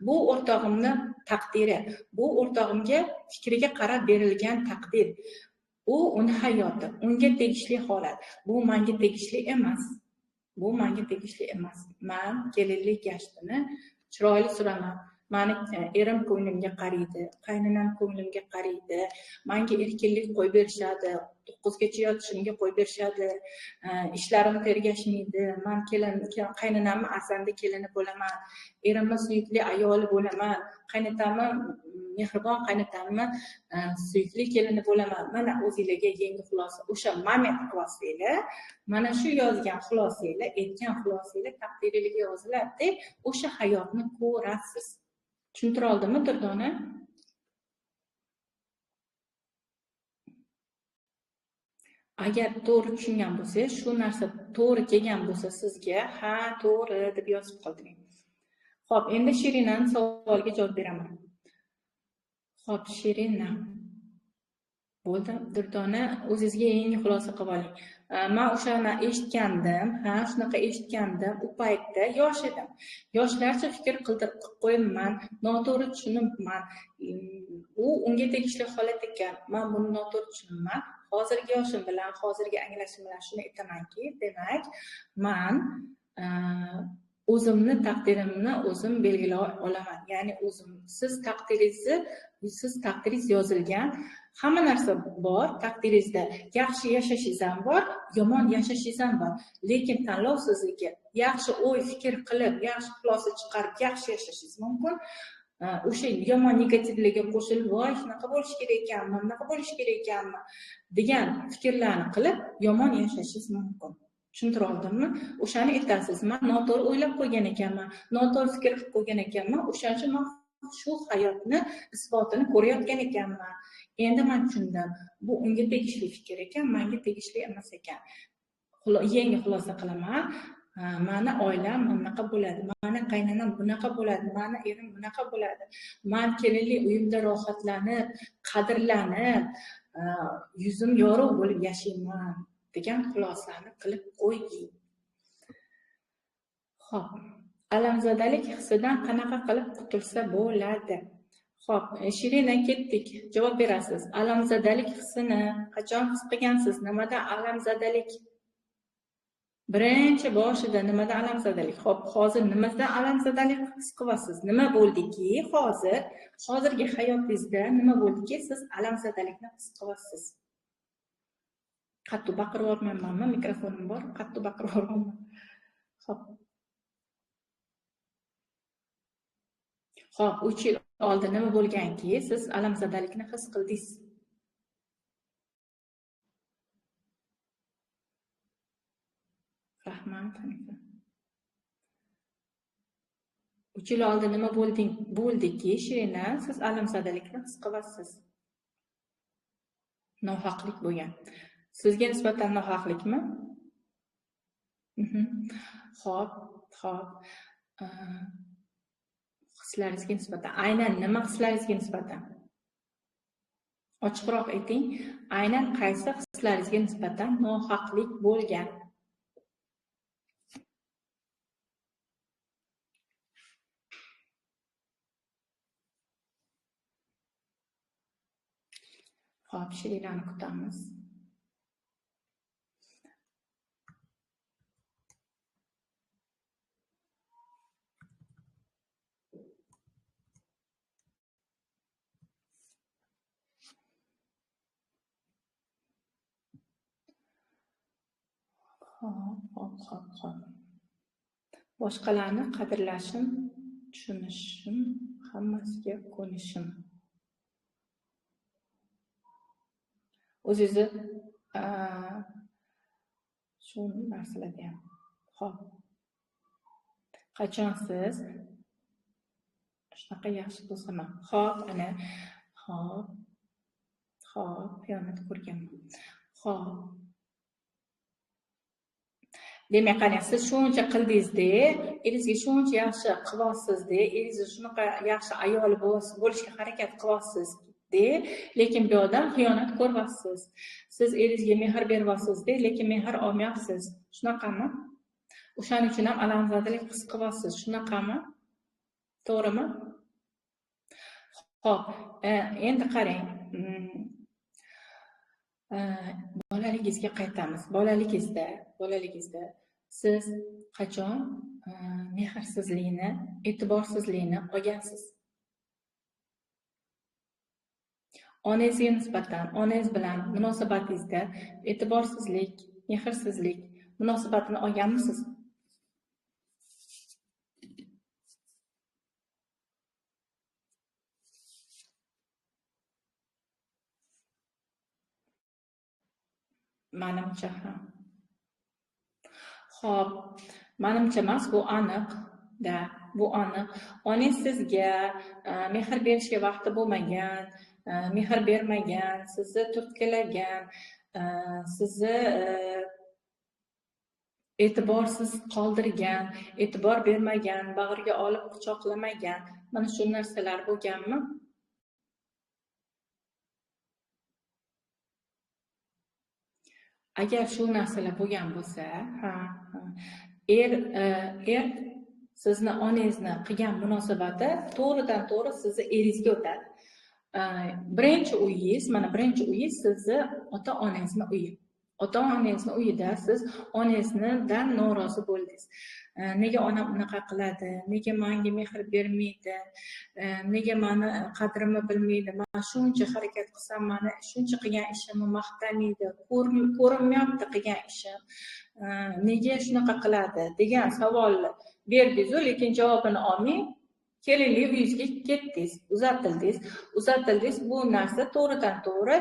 Bu o'rtog'imning taqdiri. Bu o'rtog'imga fikriga qarab berilgan taqdir. U uni hayoti, unga tegishli holat. Bu menga tegishli emas. Bu menga tegishli emas. Men kelinlik gashtini chiroyli suraman. Mani erim ko'nglimga qaraydi, qaynonam ko'nglimga qaraydi, menga erkinlik qo'yib berishadi, 9 gacha yotishimga qo'yib berishadi, ishlarim tergashmaydi, men kelin, qaynonamni arzanda kelini bo'laman, erimni suyukli ayoli bo'laman, qaynotamni mehribon qaynotamni suyukli kelini bo'laman. Mana o'zingizga yangi xulosa, o'sha moment qilsanglar, mana shu yozgan xulosanglar, aytgan xulosanglar taqdiringizga yoziladi, o'sha hayotni ko'rasiz. Tushuntira oldimmi, Durdona? Agar to'g'ri tushungan bo'lsangiz, shu narsa to'g'ri kelgan bo'lsa sizga, ha, to'g'ri deb yozib qoldiring. Xo'p, endi Shirinani savoliga javob beraman. Xo'p, Shirina. Bo'ldi, Durdona, o'zingizga yangi xulosa qilib oling. Men o'shani eshitgandim, ha, shunaqa eshitgandim. U paytda yosh edim. Yoshlarcha fikr qildirib qo'yibman, noto'g'ri tushunibman. U unga tegishli holat ekan. Men buni noto'g'ri tushunibman. Hozirgi yoshim bilan, hozirgi anglashim bilan shuni aytamanki, demak, men o'zimni taqdirimni o'zim belgilay olaman. Ya'ni o'zim, siz taqdiringizni, siz taqdiringiz yozilgan, hamma narsa bor taqdiringizda. Yaxshi yashashingiz ham bor, yomon yashashingiz ham bor. Lekin tanlov sizniki. Yaxshi o'y, fikr qilib, yaxshi xulosa chiqarib, yaxshi yashashingiz mumkin. O'sha yomon negativlarga qo'shilib, voy, shunaqa bo'lishi kerak ekanmi, bunaqa bo'lishi kerak ekanmi degan fikrlarni qilib, yomon yashashingiz mumkin. Tushuntira oldimmi? O'shani aytasiz, men noto'g'ri o'ylab qo'ygan ekanman, noto'g'ri fikr qilib qo'ygan ekanman, o'shaning uchun men shu hayotni isbotini ko'rayotgan ekanman. Endi men tushundim. Bu unga tegishli fikr ekan, menga tegishli emas ekan. Yangi xulosa qilaman. Mani oilam bunaqa bo'ladi, mani qaynonam bunaqa bo'ladi, mani erim bunaqa bo'ladi. Men kelinlik uyimda rohatlanib, qadrlanib, yuzim yorug' bo'lib yashayman degan xulosani qilib qo'ying. Xo'p, alamzadalik hissidan qanaqa qilib qutulsa bo'ladi? Xo'p, Shirina, ketdik. Javob berasiz. Alamzadalik hissini qachon his qilgansiz? Nimada alamzadalik? Birinchi boshida nimada alamzadalik? Xo'p, hozir nimada alamzadalik his qilyapsiz? Nima bo'ldiki hozir? Hozirgi hayotingizda nima bo'ldiki siz alamzadalikni his qilyapsiz? Qattiq baqirib yubormaymanmi? Mikrofonim bor, qattiq baqirib yubormayman. Xo'p. Xo'p, 3 yil oldin nima bo'lganki, siz alamzadalikni his qildingiz? Rahmat, Hanifa. 3 yil oldin nima bo'ldiki, Shirina, siz alamzadalikni his qilyapsiz? Nohaqlik bo'lgan. Sizga nisbatan nohaqlikmi? Xo'p, xo'p. Hislaringizga nisbatan, aynan nima hislaringizga nisbatan? Ochiqroq ayting, aynan qaysi hislaringizga nisbatan nohaqlik bo'lgan? Xo'p, Shirinani kutamiz. Xo'p. Boshqalarni qadrlashim, tushunishim, hammasiga ko'nishim. O'zingizni shu narsalarda ham. Xo'p. Qachon siz shunaqa yaxshi bo'lsam? Xo'p, ana. Xo'p. Xo'p, xiyonat ko'rganman. Xo'p. Demak, qarang, siz shuncha qildingiz-da, eringizga shuncha yaxshi qilyapsiz-da, eringiz shunaqa yaxshi ayol bo'lishga harakat qilyapsiz-da, lekin bu yoqdan xiyonat ko'ryapsiz. Siz eringizga mehr beryapsiz-da, lekin mehr olmayapsiz. Shunaqami? O'shaning uchun ham alamzadalik his qilyapsiz. Shunaqami? To'g'rimi? Xo'p, endi qarang. Bolaligingizga qaytamiz. Bolaligingizda siz qachon mehrsizlikni, e'tiborsizlikni olgansiz? Onangizga nisbatan, onangiz bilan munosabatingizda e'tiborsizlik, mehrsizlik munosabatini olganmisiz? Manimcha ha. Xo'p, manimcha emas, bu aniq da, bu aniq. Onangiz sizga mehr berishga vaqti bo'lmagan, mehr bermagan, sizni turtkilagan, sizni e'tiborsiz qoldirgan, e'tibor bermagan, bag'riga olib quchoqlamagan. Mana shu narsalar bo'lganmi? Agar shu narsalar bo'lgan bo'lsa, ha, er sizni onangizni qilgan munosabati to'g'ridan to'g'ri sizni eringizga o'tadi. Birinchi uyingiz, mana birinchi uyingiz sizni ota-onangizni uyi. Ota-onangizni uyida siz onangizdan norozi bo'ldingiz. Nega onam unaqa qiladi? Nega menga mehr bermaydi? Nega meni qadrimni bilmaydi? Men shuncha harakat qilsam, meni shuncha qilgan ishimni maqtamaydi, ko'rinmayapti qilgan ishim. Nega shunaqa qiladi degan savolni berdingiz-u, lekin javobini olmay kelinlik uyingizga ketdingiz, uzatildingiz. Uzatildingiz, bu narsa to'g'ridan to'g'ri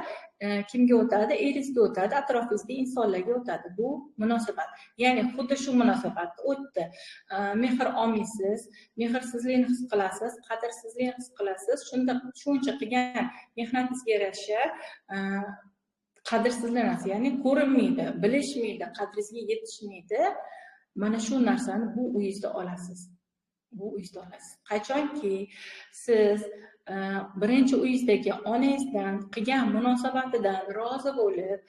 kimga o'tadi? Eringizga o'tadi, atrofingizdagi insonlarga o'tadi. Bu munosabat. Ya'ni xuddi shu munosabat o'tdi. Mehr olmaysiz, mehrsizlikni his qilasiz, qadrsizlikni his qilasiz. Shunda shuncha qilgan mehnatingizga yarasha qadrsizlanasiz, ya'ni ko'rinmaydi, bilishmaydi, qadringizga yetishmaydi. Mana shu narsani bu uyingizda olasiz. Bu uyingizda olasiz. Qachonki siz birinchi uyingizdagi onangizdan qilgan munosabatidan rozi bo'lib,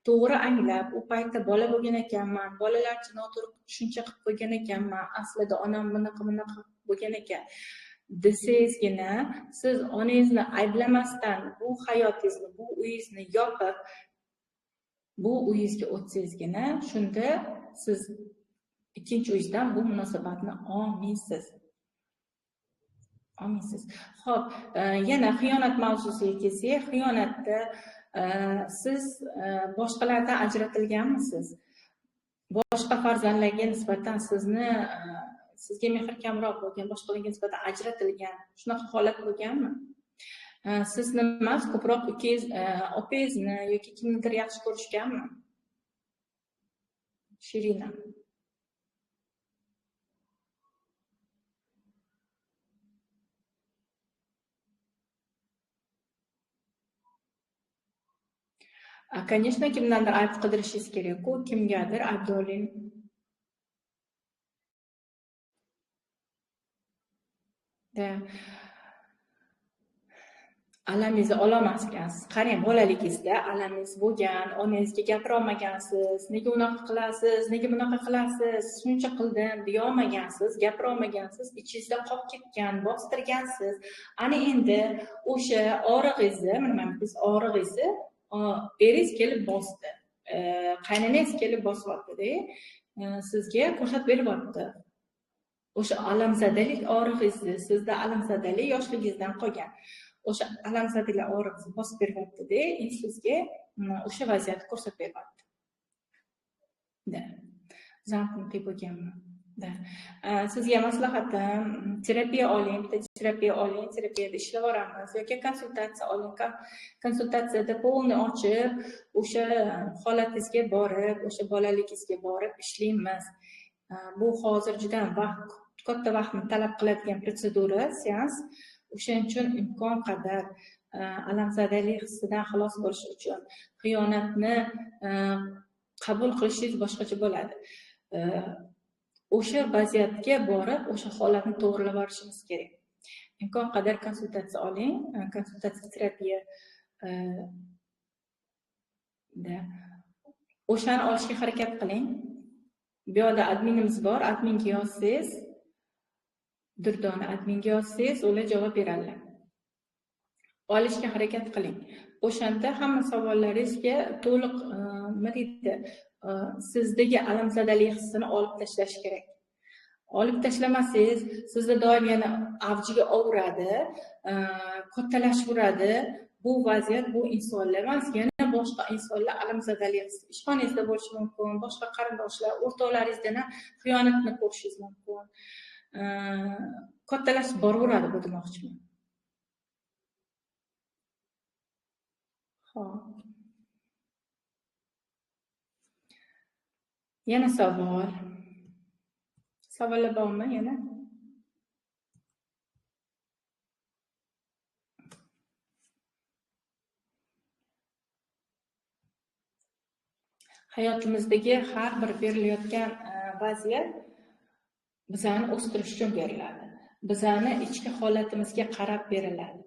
To'g'ri anglab, u paytda bola bo'lgan ekanman, bolalarcha noto'g'ri tushuncha qilib qo'ygan ekanman, aslida onam bunaqa bunaqa bo'lgan ekan desangizgina, siz onangizni ayblamasdan bu hayotingizni, bu uyingizni yopib, bu uyingizga o'tsangizgina, shunda siz ikkinchi uyingizdan bu munosabatni olmaysiz. Olmaysiz. Xo'p, yana xiyonat mavzusiga kelsak, xiyonatda siz boshqalardan ajratilganmisiz? Boshqa farzandlarga nisbatan sizni sizga mehr kamroq bo'lgan, boshqalarga nisbatan ajratilgan, shunaqa holat bo'lganmi? Sizni emas, ko'proq ukangiz, opangizni yoki kimnidir yaxshi ko'rishganmi? Shirina. Конечно, kimdandir ayb qidirishingiz kerak-ku, kimgadir aybdorlik. Da. Alamingizni ololmas ekansiz. Qarang, bolaligingizda alamingiz bo'lgan, onangizga gapira olmagansiz, nega unaqa qilasiz, nega bunaqa qilasiz, shuncha qildim deya olmagansiz, gapira olmagansiz, ichingizda qolib ketgan, bostirgansiz. Ana endi o'sha og'rig'ingizni, mana biz og'rig'ingizni eringiz kelib bosdi, qaynonangiz kelib bosyapti-da, sizga ko'rsatib beryapti. O'sha alamzadalik og'rig'ingizni, sizda alamzadalik yoshligingizdan qolgan. O'sha alamzadalik og'rig'ingizni bosib beryapti-da, endi sizga o'sha vaziyatni ko'rsatib beryapti. Da. Замкнутый bo'lganmi? Da. Sizga maslahatim, terapiya oling, bitta terapiya oling, terapiyada ishlaveramiz yoki konsultatsiya oling. Konsultatsiyada polni ochib, o'sha holatingizga borib, o'sha bolaligingizga borib ishlaymiz. Bu hozir juda vaqt, katta vaqtni talab qiladigan protsedura, seans. O'shaning uchun imkon qadar alamzadalik hissidan xalos bo'lish uchun xiyonatni qabul qilishingiz boshqacha bo'ladi. O'sha vaziyatga borib, o'sha holatni to'g'rilab olishimiz kerak. Imkon qadar konsultatsiya oling, konsultatsiya terapiya da. O'shani olishga harakat qiling. Bu yerda adminimiz bor, adminga yozsangiz, Durdona adminga yozsangiz, ular javob beradilar. Olishga harakat qiling. O'shanda hamma savollaringizga to'liq nima deydi, sizdagi alamzadalik hissini olib tashlash kerak. Olib tashlamasangiz, sizda doim yana avjiga ovuradi, kattalashaveradi. Bu vaziyat, bu insonlar emas, yana boshqa insonlar alamzadalik hissi ishxonangizda bo'lishi mumkin, boshqa qarindoshlar, o'rtoqlaringizdan ham xiyonatni ko'rishingiz mumkin. Kattalashib boraveradi bu demoqchiman. Xo'p. Yana savol. Savollar bormi yana? Hayotimizdagi har bir berilayotgan vaziyat bizani o'stirish uchun beriladi. Bizani ichki holatimizga qarab beriladi.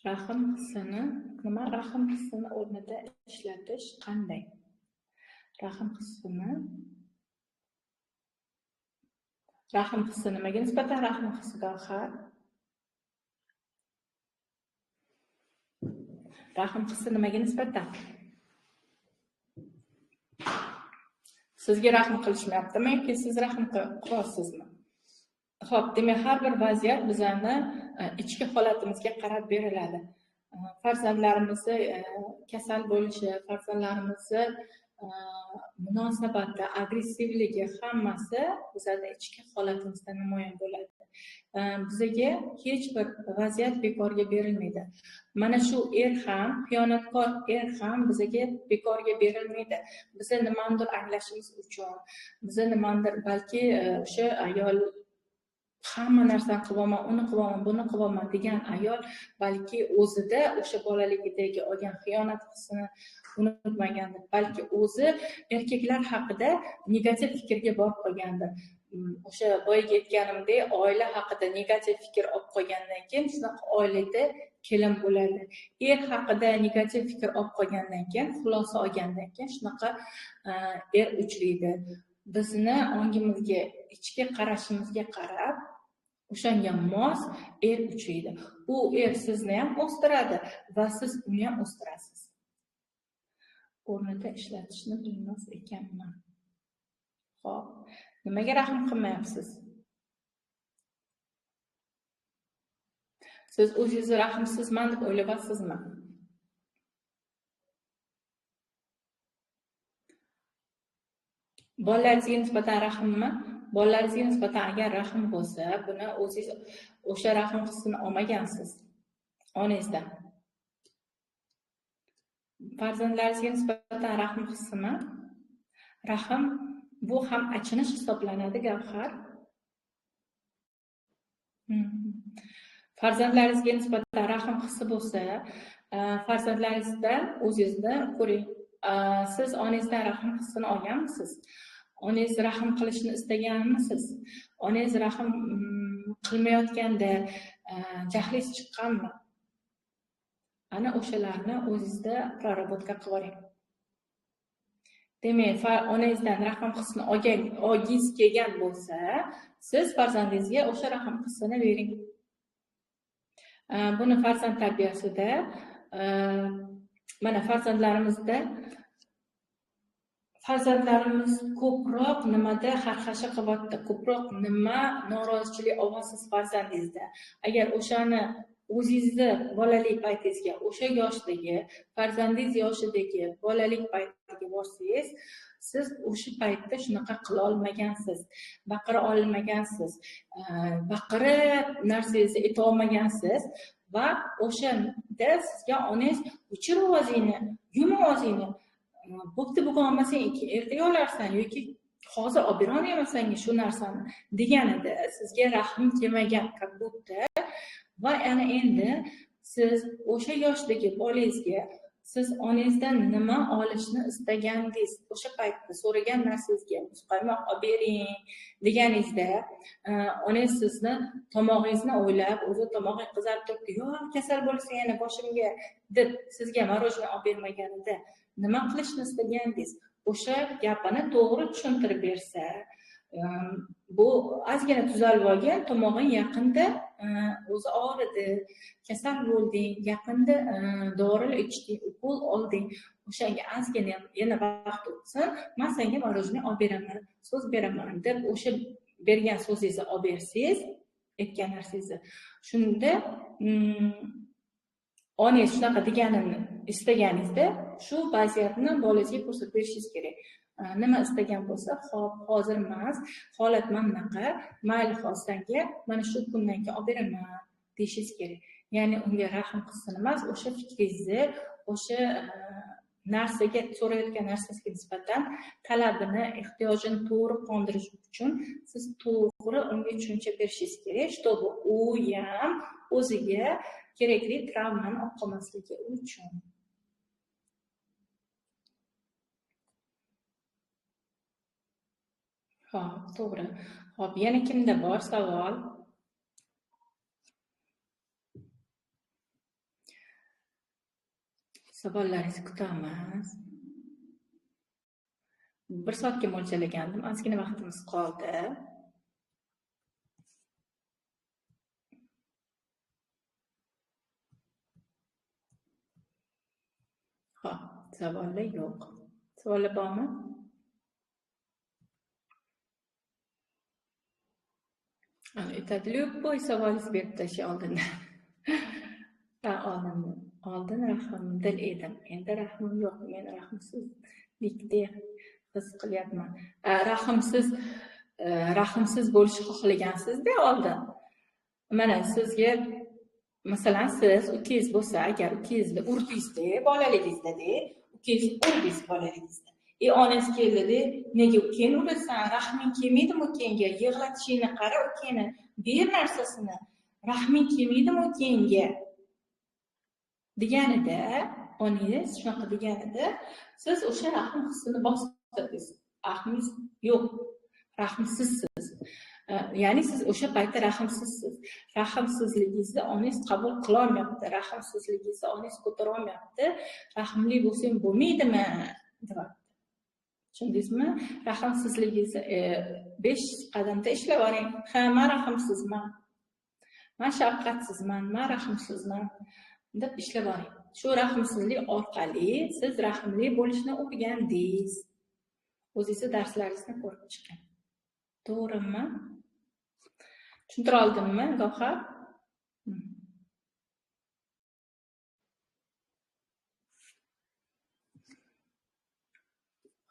Rahm hissini, nima? Rahm hissini o'rnida ishlatish qanday? Rahm hissi nimaga nisbatan? Rahm hissi gavhar. Rahm hissi nimaga nisbatan? Sizga rahm qilishmayaptimi yoki siz rahm qilyapsizmi? Xo'p, demak, har bir vaziyat bizani ichki holatimizga qarab beriladi. Farzandlarimizni kasal bo'lishi, farzandlarimizni munosabati, agressivligi hammasi bizani ichki holatimizda namoyon bo'ladi. Bizga hech bir vaziyat bekorga berilmaydi. Mana shu er ham, xiyonatkor er ham bizga bekorga berilmaydi. Biza nimanidir anglashimiz uchun, biza nimanidir balki o'sha ayol hamma narsani qilaman, uni qilaman, buni qilaman degan ayol balki o'zida o'sha bolaligidagi olgan xiyonat hissini unutmagandir, balki o'zi erkaklar haqida negativ fikrga borib qolgandir. O'sha boyagi aytganimdek, oila haqida negativ fikr olib qolgandan keyin shunaqa oilada kelin bo'ladi. Er haqida negativ fikr olib qolgandan keyin, xulosa olgandan keyin shunaqa er uchraydi. Bizni ongimizga, ichki qarashimizga qarab o'shanga mos er uchraydi. U er sizni ham o'stiradi va siz uni ham o'stirasiz. O'rnida ishlatishni bilmas ekanman. Xo'p, nimaga rahm qilmayapsiz? Siz o'zingizni rahmsizman deb o'ylayapsizmi? Bolalaringizga nisbatan rahmmi? Bolalaringizga nisbatan agar rahm bo'lsa, buni o'zingiz o'sha rahm hissini olmagansiz onangizdan. Farzandlaringizga nisbatan rahm hissimi? Rahm bu ham achinish hisoblanadi, Gavhar. Farzandlaringizga nisbatan rahm hissi bo'lsa, farzandlaringizdan o'zingizni ko'ring. Siz onangizdan rahm hissini olganmisiz? Onangiz rahm qilishni istaganmisiz? Onangiz rahm qilmayotganda jahlingiz chiqqanmi? Ana o'shalarni o'zingizda prоработка qilib oling. Demak, onangizdan rahm hissini olgingiz kelgan bo'lsa, siz farzandingizga o'sha rahm hissini bering. Buni farzand tarbiyasida, mana farzandlarimiz ko'proq nimada xarxasha qilyapti, ko'proq nima norozichilik olyapsiz farzandingizda. Agar o'shani o'zingizni bolalik paytingizga, o'sha yoshdagi, farzandingiz yoshidagi bolalik paytiga borsangiz, siz o'sha paytda shunaqa qila olmagansiz, baqira olmagansiz, baqirib narsangizni ayta olmagansiz va o'shanda sizga onangiz o'chir ovozingni, yum ovozingni, bo'pti bugun olmasang ertaga olarsan yoki hozir olib bera olmayman senga shu narsani deganida sizga rahm kelmagan, как будто. Va ana endi siz o'sha yoshdagi bolangizga siz onangizdan nima olishni istagandingiz, o'sha paytda so'ragan narsangizga muzqaymoq olib bering deganingizda onangiz sizni tomog'ingizni o'ylab, o'zi tomog'ing qizarib turibdi, yo'q kasal bo'lsa yana boshimga deb sizga мороженое olib bermaganida nima qilishni istagandingiz, o'sha gapini to'g'ri tushuntirib bersa, bu ozgina tuzalib olgan, tomog'ing yaqinda o'zi og'ridi, kasal bo'lding, yaqinda dorilar ichding, ukol olding, o'shanga ozgina yana vaqt o'tsin, men senga мороженое olib beraman, so'z beraman deb o'sha bergan so'zingizni olib bersangiz, aytgan narsangizni, shunda onangiz shunaqa deganini istaganingizda shu vaziyatni bolangizga ko'rsatib berishingiz kerak. Nima istagan bo'lsa, xo'p, hozir emas, holat mana bunaqa, mayli hozir senga mana shu kundan keyin olib beraman deyishingiz kerak. Ya'ni unga rahm hissini emas, o'sha fikringizni, o'sha narsaga so'rayotgan narsasiga nisbatan talabini, ehtiyojini to'g'ri qondirish uchun siz to'g'ri unga tushuncha berishingiz kerak, чтобы u ham o'ziga kerakli travmani olib qolmasligi uchun. Xo'p, to'g'ri. Xo'p, yana kimda bor savol? Savollaringizni kutamiz. 1 soatga mo'ljallagandim, ozgina vaqtimiz qoldi. Xo'p, savollar yo'q. Savollar bormi? Aytadi, любой savolingizni berib tashlay oldindan. Oldin rahmdil edim, endi rahmim yo'q. Men rahmsizlikdek his qilyapman. Rahmsiz bo'lishni xohlagansizda oldin. Mana sizga, masalan, siz ukangiz bo'lsa, agar ukangizni urdingizda bolaligingizda, ukangizni urdingiz bolaligingizda. Onangiz keldi-da, nega ukangni urasan? Rahming kelmaydimi ukangga? Yig'latishingni qara ukangni, ber narsasini. Rahming kelmaydimi ukangga? Deganida, onangiz shunaqa deganida, siz o'sha rahm hissini bostirdingiz. Rahmingiz yo'q. Rahmsizsiz. Ya'ni siz o'sha paytda rahmsizsiz. Rahmsizligingizni onangiz qabul qila olmayapti, rahmsizligingizni onangiz ko'tara olmayapti. Rahmli bo'lsang bo'lmaydimi deyapti. Tushundingizmi? Rahmsizligingizni 5 qadamda ishlab oling. Ha, men rahmsizman. Men shafqatsizman, men rahmsizman deb ishlab oling. Shu rahmsizlik orqali siz rahmli bo'lishni o'rgandingiz. O'zingizni darslaringizni ko'rib chiqing. To'g'rimi? Tushuntira oldimmi, Gavhar?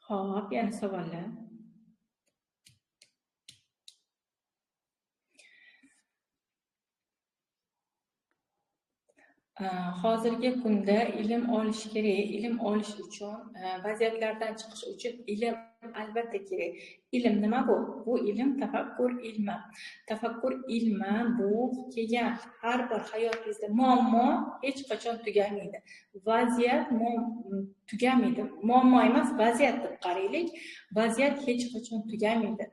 Xo'p, yana savollar. Hozirgi kunda ilm olish kerak. Ilm olish uchun, vaziyatlardan chiqish uchun ilm albatta kerak. Ilm nima bu? Bu ilm tafakkur ilmi. Tafakkur ilmi bu kelgan har bir hayotingizda muammo hech qachon tugamaydi. Vaziyat tugamaydi. Muammo emas, vaziyat deb qaraylik. Vaziyat hech qachon tugamaydi.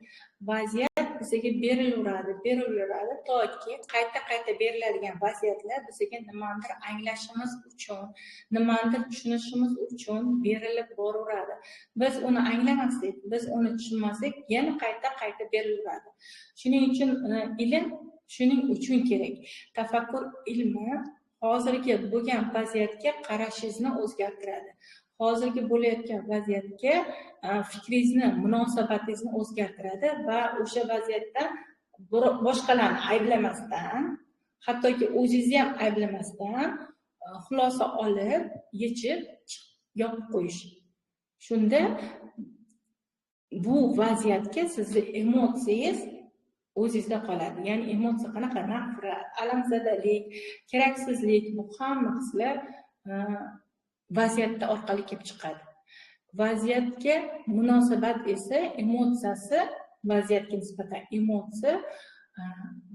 Vaziyat bizga berilaveradi, berilaveradi toki qayta-qayta beriladigan vaziyatlar bizga nimanidir anglashimiz uchun, nimanidir tushunishimiz uchun berilib boraveradi. Biz uni anglamasak, biz uni tushunmasak, yana qayta-qayta berilaveradi. Shuning uchun ilm shuning uchun kerak. Tafakkur ilmi hozirgi bo'lgan vaziyatga qarashingizni o'zgartiradi. Hozirgi bo'layotgan vaziyatga fikringizni, munosabatingizni o'zgartiradi va o'sha vaziyatda boshqalarni ayblamasdan, hattoki o'zingizni ham ayblamasdan xulosa olib, yechib, yopib qo'yish. Shunda bu vaziyatga sizni emotsiyangiz o'zingizda qoladi. Ya'ni emotsiya qanaqa? Nafrat, alamzadalik, keraksizlik, bu hamma hislar vaziyatda orqali kelib chiqadi. Vaziyatga munosabat esa emotsiyasi, vaziyatga nisbatan emotsiya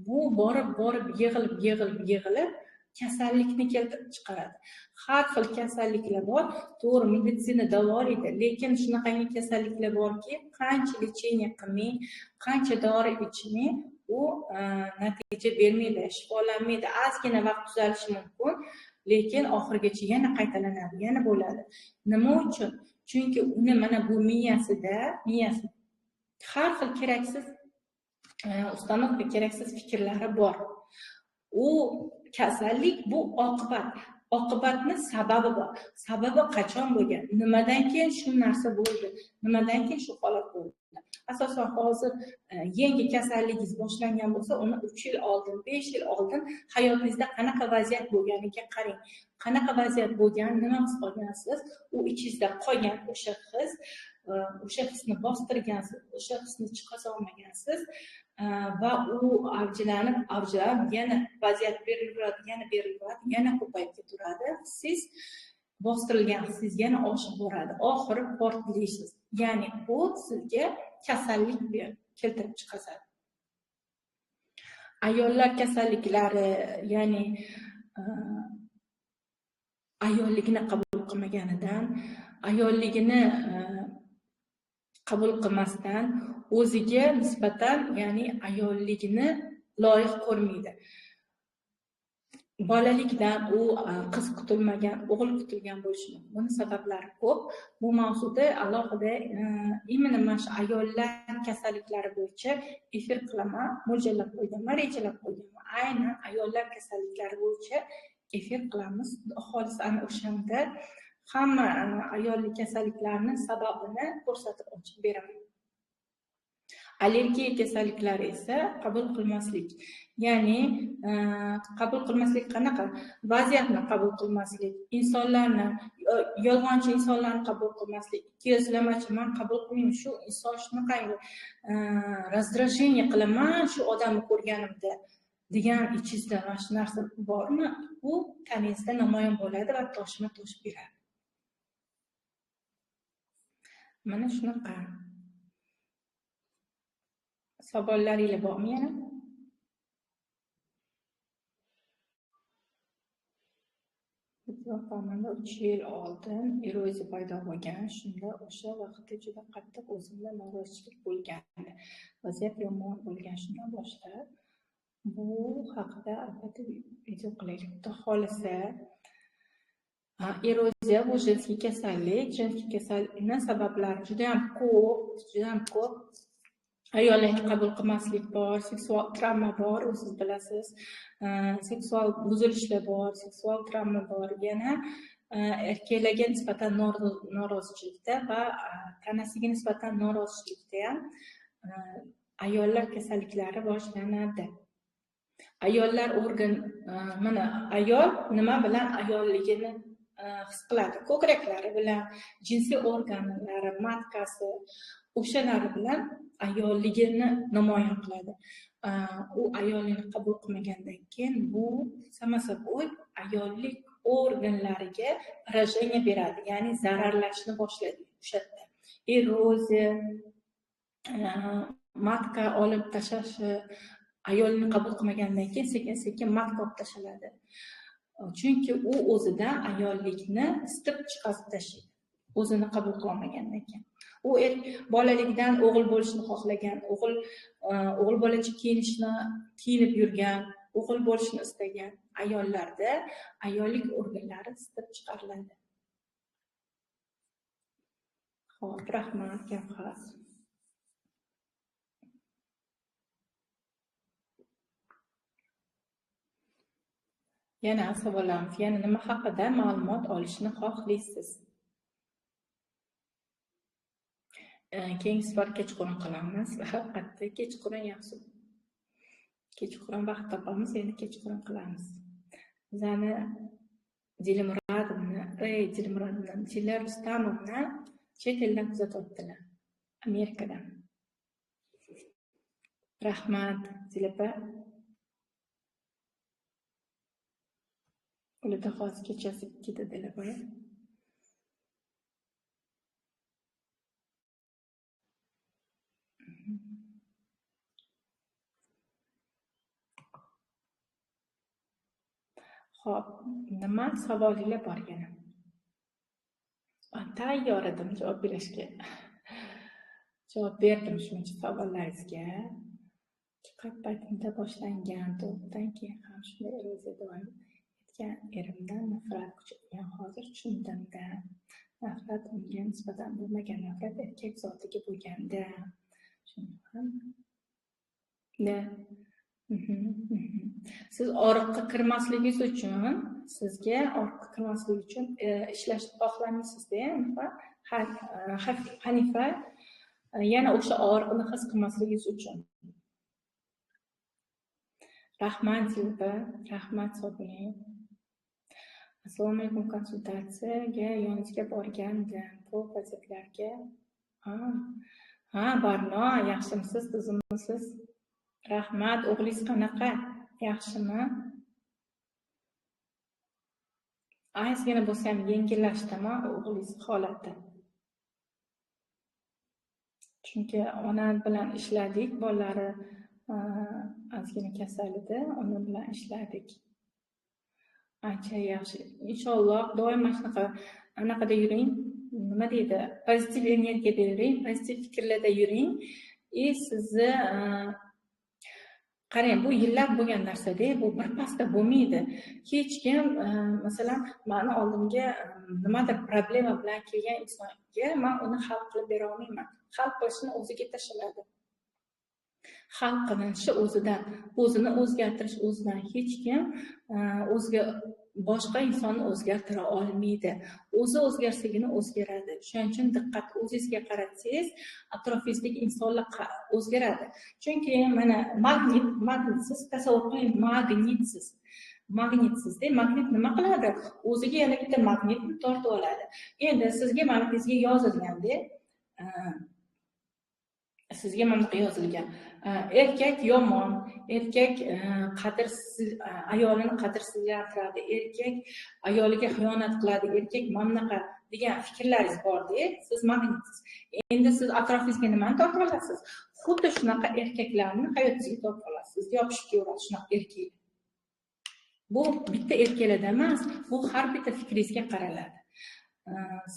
bu borib yig'ilib kasallikni keltirib chiqaradi. Har xil kasalliklar bor, to'g'ri, meditsina davolaydi, lekin shunaqangi kasalliklar borki, qancha lecheniya qilmang, qancha dori ichmang, u natija bermaydi, shifolanmaydi. Ozgina vaqt tuzalishi mumkin, lekin oxirigacha yana qaytalanadi, yana bo'ladi. Nima uchun? Chunki uni mana bu miyasida, miyasi har xil keraksiz ustanovka, keraksiz fikrlari bor. U kasallik bu oqibat. Oqibatni sababi bor. Sababi qachon bo'lgan? Nimadan keyin shu narsa bo'ldi? Nimadan keyin shu holat bo'ldi? Asosan hozir yangi kasalligingiz boshlangan bo'lsa, uni 3 yil oldin, 5 yil oldin hayotingizda qanaqa vaziyat bo'lganiga qarang. Qanaqa vaziyat bo'lgan, nima his qilgansiz, u ichingizda qolgan o'sha his, o'sha hisni bostirgansiz, o'sha hisni chiqara olmagansiz va u avjilanib, yana vaziyat berilaveradi, yana berilaveradi, yana ko'payib ketaveradi. Siz bostirilgan hisingiz yana oshib boradi. Oxiri portlaysiz. Ya'ni bu sizga kasallik keltirib chiqaradi. Ayollar kasalliklari, ya'ni ayolligini qabul qilmaganidan, ayolligini qabul qilmasdan o'ziga nisbatan, ya'ni ayolligini loyiq ko'rmaydi. Bolalikdan u qiz kutilmagan, o'g'il kutilgan bo'lishi mumkin. Buni sabablari ko'p. Bu mavzuda alohida именно mana shu ayollar kasalliklari bo'yicha efir qilaman, mo'ljallab qo'yganman, rejalab qo'yganman. Aynan ayollar kasalliklari bo'yicha efir qilamiz. Xolis ana o'shanda hamma ayollik kasalliklarini sababini ko'rsatib ochib beraman. Allergiya kasalliklari esa qabul qilmaslik. Ya'ni qabul qilmaslik qanaqa? Vaziyatni qabul qilmaslik, insonlarni, yolg'onchi insonlarni qabul qilmaslik, ikkiyuzlamachi, men qabul qilmayman, shu inson shunaqangi раздражение qilaman shu odamni ko'rganimda degan ichingizda mana shu narsa bormi? Bu tanangizda namoyon bo'ladi va toshma toshib beradi. Mana shunaqa. Savollaringiz bormi yana? Opa, menda 3 yil oldin eroziya paydo bo'lgan. Shunda o'sha vaqtda juda qattiq o'zimda norozichilik bo'lgandi. Vaziyat yomon bo'lgan. Shundan boshlab bu haqida albatta video qilaylik. Xudo xohlasa, eroziya bu женский kasallik. Женский kasallikning sabablari juda ham ko'p, juda ham ko'p. Ayollarni qabul qilmaslik bor, seksual travma bor, o'zingiz bilasiz, seksual buzilishlar bor, seksual travma bor, yana erkaklarga nisbatan norozichilikda va tanasiga nisbatan norozichilikda ham ayollar kasalliklari boshlanadi. Ayollar organ, mana ayol nima bilan ayolligini his qiladi? Ko'kraklari bilan, jinsiy organlari, matkasi, o'shalari bilan ayolligini namoyon qiladi. U ayollikni qabul qilmagandan keyin bu само собой ayollik organlariga поражение beradi, ya'ni zararlashni boshlaydi o'sha yerda. Eroziya, matka olib tashlashi, ayolni qabul qilmagandan keyin sekin-sekin matka olib tashlanadi. Chunki u o'zidan ayollikni isitib chiqarib tashlaydi, o'zini qabul qila olmagandan keyin. U bolalikdan o'g'il bo'lishni xohlagan, o'g'il bolacha kiyinishni, kiyinib yurgan, o'g'il bo'lishni istagan ayollarda ayollik organlari isitib chiqariladi. Xo'p, rahmat, Gavhar. Yana savolamiz, yana nima haqida ma'lumot olishni xohlaysiz? Keyingi safar kechqurun qilamiz. Haqiqatda kechqurun yaxshi. Kechqurun vaqt topamiz, endi kechqurun qilamiz. Bizani Dilmuradovna, Dila Rustamovna chet eldan kuzatyaptilar. Amerikadan. Rahmat, Dilapa. Ularda hozir kechasi 2da Dilapa. Xo'p, nima savolinglar bor yana? Tayyor edim javob berishga. Javob berdim shuncha savollaringizga. Chiqib paytimda boshlangan tug'ruqdan keyin ham shunday eroziya davom etgan erimdan nafrat kuchaygan. Hozir tushundimda. Nafrat unga nisbatan bo'lmagan, nafrat erkak zotiga bo'lganda. Shuni ham da. Siz og'riqqa kirmasligingiz uchun, sizga og'riqqa kirmaslik uchun ishlashni xohlamaysizda, Hanifa, yana o'sha og'riqni his qilmasligingiz uchun. Rahmat Zilba, rahmat Sobir. Assalomu alaykum, konsultatsiyaga yoningizga borgandim. Bu vaziyatlarga ha, Barno, yaxshimisiz, tuzukmisiz? Rahmat, o'g'lingiz qanaqa? Yaxshimi? Ozgina bo'lsa ham yengillashdimi o'g'lingiz holati? Chunki ona bilan ishladik, bolalari ozgina kasal edi, ona bilan ishladik. Ancha yaxshi. Inshaalloh doim mana shunaqa anaqada yuring, nima deydi? Pozitiv energiyada yuring, pozitiv fikrlarda yuring. Sizni qarang, bu yillab bo'lgan narsa-da, bu bir pasda bo'lmaydi. Hech kim, masalan, meni oldimga nimadir problema bilan kelgan insonga men uni hal qilib bera olmayman. Hal qilishni o'ziga tashlanadi. Hal qilinishi o'zidan, o'zini o'zgartirish o'zidan. Hech kim o'zga boshqa insonni o'zgartira olmaydi. O'zi o'zgarsagina o'zgaradi. Shuning uchun diqqat o'zingizga qaratsangiz, atrofingizdagi insonlar o'zgaradi. Chunki mana magnit, magnitsiz tasavvur qiling, magnitsiz. Magnitsizda magnit nima qiladi? O'ziga yana bitta magnitni tortib oladi. Endi sizga magnitingizga yozilganda, sizga mana bunaqa yozilgan. Erkak yomon, erkak qadrsiz, ayolini qadrsizlantiradi, erkak ayoliga xiyonat qiladi, erkak mana bunaqa degan fikrlaringiz bor-da, siz magnitsiz. Endi siz atrofingizga nimani tortib olasiz? Xuddi shunaqa erkaklarni hayotingizga tortib olasiz. Sizga yopishib kelaveradi shunaqa erkaklar. Bu bitta erkaklarda emas, bu har bitta fikringizga qaraladi.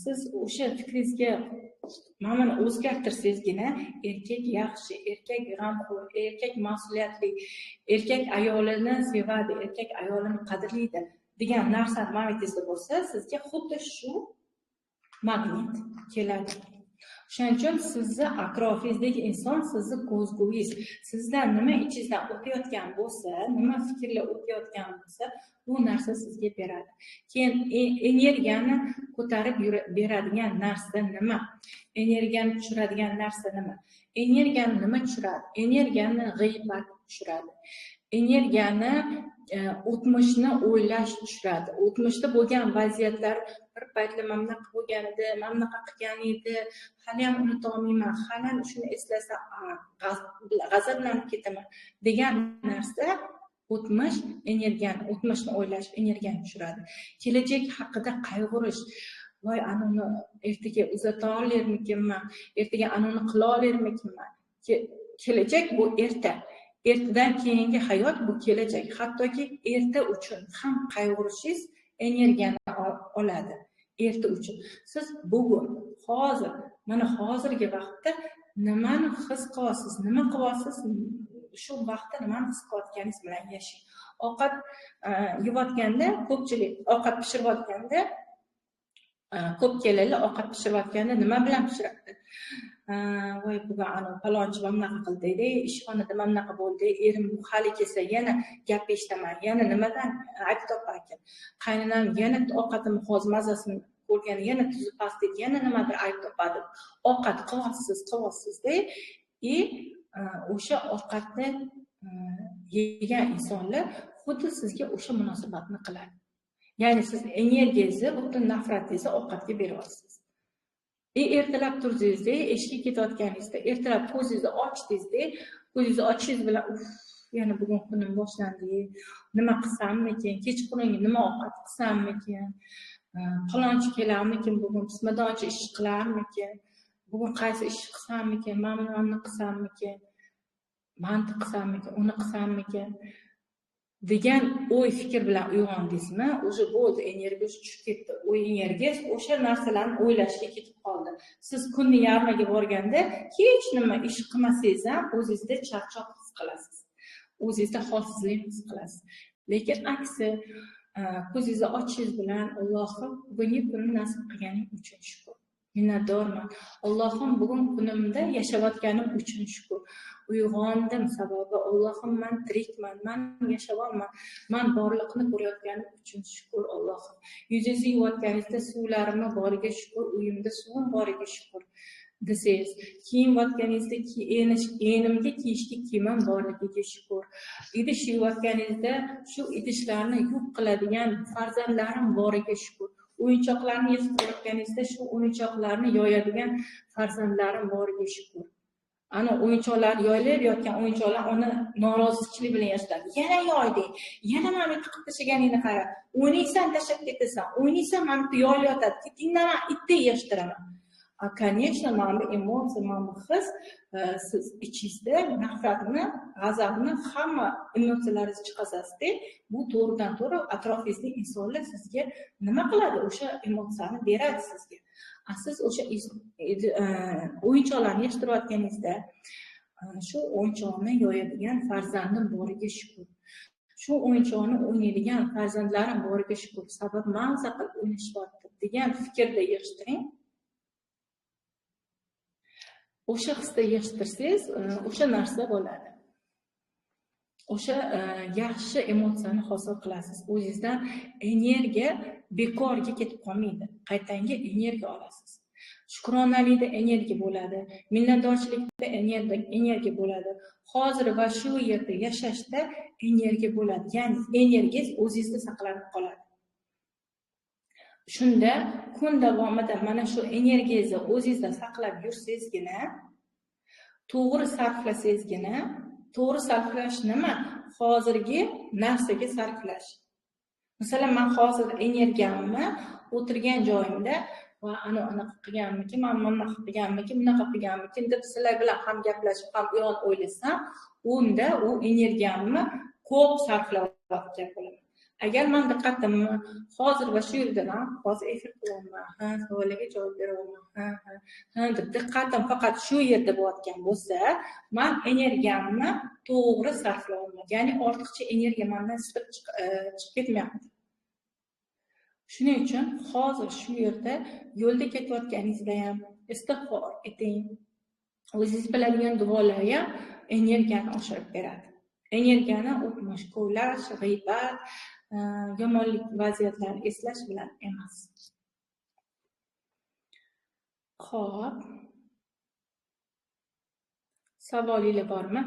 Siz o'sha fikringizga mana buni o'zgartirsangizgina erkak yaxshi, erkak g'amxo'r, erkak mas'uliyatli, erkak ayolini sevadi, erkak ayolini qadrlaydi degan narsa momentingizda bo'lsa, sizga xuddi shu magnit keladi. Shuning uchun sizni atrofingizdagi inson sizni ko'zguingiz, sizdan nima ichingizdan o'tayotgan bo'lsa, nima fikrlar o'tayotgan bo'lsa, bu narsa sizga beradi. Keyin energiyani ko'tarib beradigan narsa nima? Energiyani tushiradigan narsa nima? Energiyani nima tushiradi? Energiyani g'iybat tushiradi. Energiyani o'tmishni o'ylash tushiradi. O'tmishda bo'lgan vaziyatlar, bir paytlar mana bunaqa bo'lgan edi, mana bunaqa qilgan edi, hali ham unuta olmayman, hali ham shuni eslasam g'azablanib ketaman degan narsa o'tmish energiyani, o'tmishni o'ylash energiyani tushiradi. Kelajak haqida qayg'urish, voy anuni ertaga uzata olarmikinman, ertaga anuni qila olarmikinman. Kelajak bu erta. Ertadan keyingi hayot bu kelajak. Hattoki erta uchun ham qayg'urishingiz energiyani oladi. Erta uchun. Siz bugun, hozir, mana hozirgi vaqtda nimani his qilyapsiz, nima qilyapsiz, shu vaqtda nimani his qilayotganingiz bilan yashang. Ovqat yeyotganda, ko'pchilik ovqat pishirayotganda, ko'p kelinlar ovqat pishirayotganda nima bilan pishiradi? Voy bugun ana palonchi mana bunaqa qildi, ishxonada mana bunaqa bo'ldi, erim bu hali kelsa yana gap eshitaman, yana nimadan ayb toparkan, qaynonam yana ovqatimni hozir mazasini ko'rgan, yana tuzi past deydi, yana nimadir ayb topadi. Ovqat qilyapsiz, qilyapsiz-da, o'sha ovqatni yegan insonlar xuddi sizga o'sha munosabatni qiladi. Ya'ni siz energiyangizni, butun nafratingizni ovqatga beryapsiz. Ertalab turdingizda, eshikka ketayotganingizda, ertalab ko'zingizni ochdingizda, ko'zingizni ochishingiz bilan uf, yana bugun kunim boshlandi, nima qilsammikin, kechqurun nima ovqat qilsammikin, palonchi kelarmikin bugun, pismadonchi ish qilarmikin, bugun qaysi ish qilsammikin, mana buni qilsammikin, manti qilsammikin, uni qilsammikin degan o'y fikr bilan uyg'ondingizmi, o'sha bo'ldi, energiya tushib ketdi. U energiya o'sha narsalarni o'ylashga ketib qoldi. Siz kunni yarmiga borganda hech nima ish qilmasangiz ham o'zingizda charchoq his qilasiz. O'zingizda holsizlik his qilasiz. Lekin aksi, ko'zingizni ochishingiz bilan Allohim bugungi kunni nasib qilganing uchun shukr. Minnatdorman. Allohim bugun kunimda yashayotganim uchun shukr. Uyg'ondim sababi Allohim men tirikman, men yashayapman, men borliqni ko'rayotganim uchun shukr Allohim. Yuzingizni yuvayotganingizda suvlarimni boriga shukr, uyimda suvim boriga shukr desangiz, kiyinayotganingizda enimga kiyishga kiyimim borligiga shukr. Idish yuvayotganingizda shu idishlarni yuvib qiladigan farzandlarim boriga shukr. O'yinchoqlarni yig'ishtirayotganingizda shu o'yinchoqlarni yoyadigan farzandlarim boriga shukr. Ana o'yinchoqlar yoyilib yotgan o'yinchoqlar uni norozichilik bilan yashadi. Yana yoyding, yana mana bu qilib tashlaganingni qara. O'ynaysan, tashlab ketasan, o'ynaysan, mana bu yoyilib yotadi. Ketingdan men itdek yig'ishtiraman. Конечно, mana bu emotsiya, mana bu his siz ichingizda nafratni, g'azabni, hamma emotsiyalaringizni chiqasizda, bu to'g'ridan to'g'ri atrofingizdagi insonlar sizga nima qiladi? O'sha emotsiyani beradi sizga. Siz o'sha o'yinchoqlarni yig'ishtirayotganingizda shu o'yinchoqni yoyadigan farzandim boriga shukur. Shu o'yinchoqni o'ynaydigan farzandlarim boriga shukur. Sabab maza qilib o'ynashyapti degan fikrda yig'ishtiring. O'sha hisda yig'ishtirsangiz, o'sha narsa bo'ladi. O'sha yaxshi emotsiyani hosil qilasiz. O'zingizdan energiya bekorga ketib qolmaydi. Qaytanga energiya olasiz. Shukronalikda energiya bo'ladi, minnatdorchilikda energiya bo'ladi. Hozir va shu yerda yashashda energiya bo'ladi. Ya'ni energiyangiz o'zingizda saqlanib qoladi. Shunda kun davomida mana shu energiyangizni o'zingizda saqlab yursangizgina, to'g'ri sarflasangizgina, to'g'ri sarflash nima? Hozirgi narsaga sarflash. Masalan, men hozir energiyamni o'tirgan joyimda va ana anaqa qilganmikin, men bunaqa qilganmikin, bunaqa qilganmikin deb sizlar bilan ham gaplashib, ham u yon o'ylasam, unda u energiyamni ko'p sarflayotgan bo'laman. Agar men diqqatimni hozir va shu yerdaman, hozir efir qilyapman, ha, savollarga javob beryapman, ha, ha, ha deb diqqatim faqat shu yerda bo'layotgan bo'lsa, men energiyamni to'g'ri sarflayapman. Ya'ni ortiqcha energiya mendan siqib chiqib ketmayapti. Shuning uchun hozir shu yerda yo'lda ketayotganingizda ham istig'for eting. O'zingiz biladigan duolar ham energiyani oshirib beradi. Energiyani o'tmish kovlash, g'iybat, yomonlik vaziyatlarni eslash bilan emas. Xo'p. Savolinglar bormi?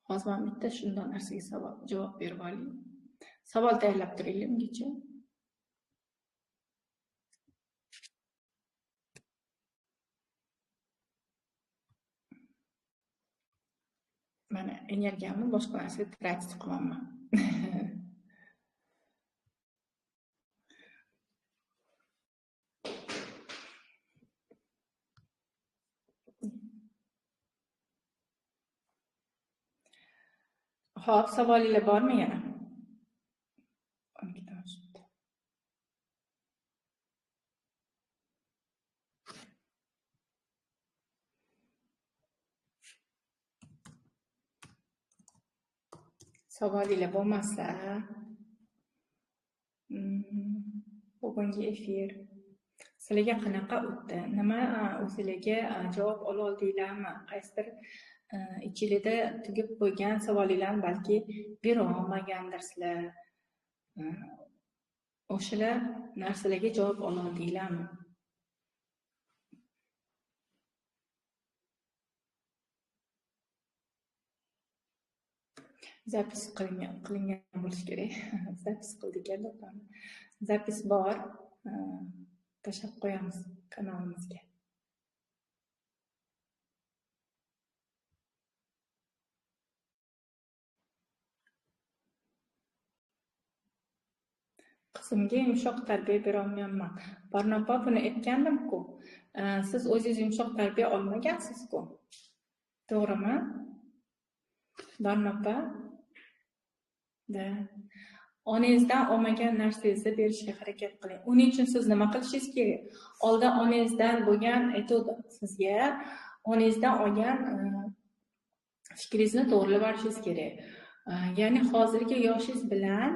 Hozir men bitta shundan narsaga savol javob berib olay. Savol tayyorlab turinglar ungacha. Mana energiyamni boshqa narsaga tratить qilyapman. Xo'p, savolinglar bormi yana? Savolinglar bo'lmasa, bugungi efir sizlarga qanaqa o'tdi? Nima o'zingizga javob ola oldinglarmi? Qaysidir ichingizda tugib qo'ygan savolinglarni balki bera olmagandirsizlar. O'shalar narsalarga javob ola oldinglarmi? Zapis qilingan bo'lishi kerak. Zapis qildik albatta. Zapis bor. Tashlab qo'yamiz kanalimizga. Qizimga yumshoq tarbiya bera olmayapman. Barno opa, buni aytgandim-ku. Siz o'zingiz yumshoq tarbiya olmagansiz-ku. To'g'rimi? Barno opa? Da. Onangizdan olmagan narsangizni berishga harakat qiling. Uning uchun siz nima qilishingiz kerak? Oldin onangizdan bo'lgan aytuvdim sizga, onangizdan olgan fikringizni to'g'rilab olishingiz kerak. Ya'ni hozirgi yoshingiz bilan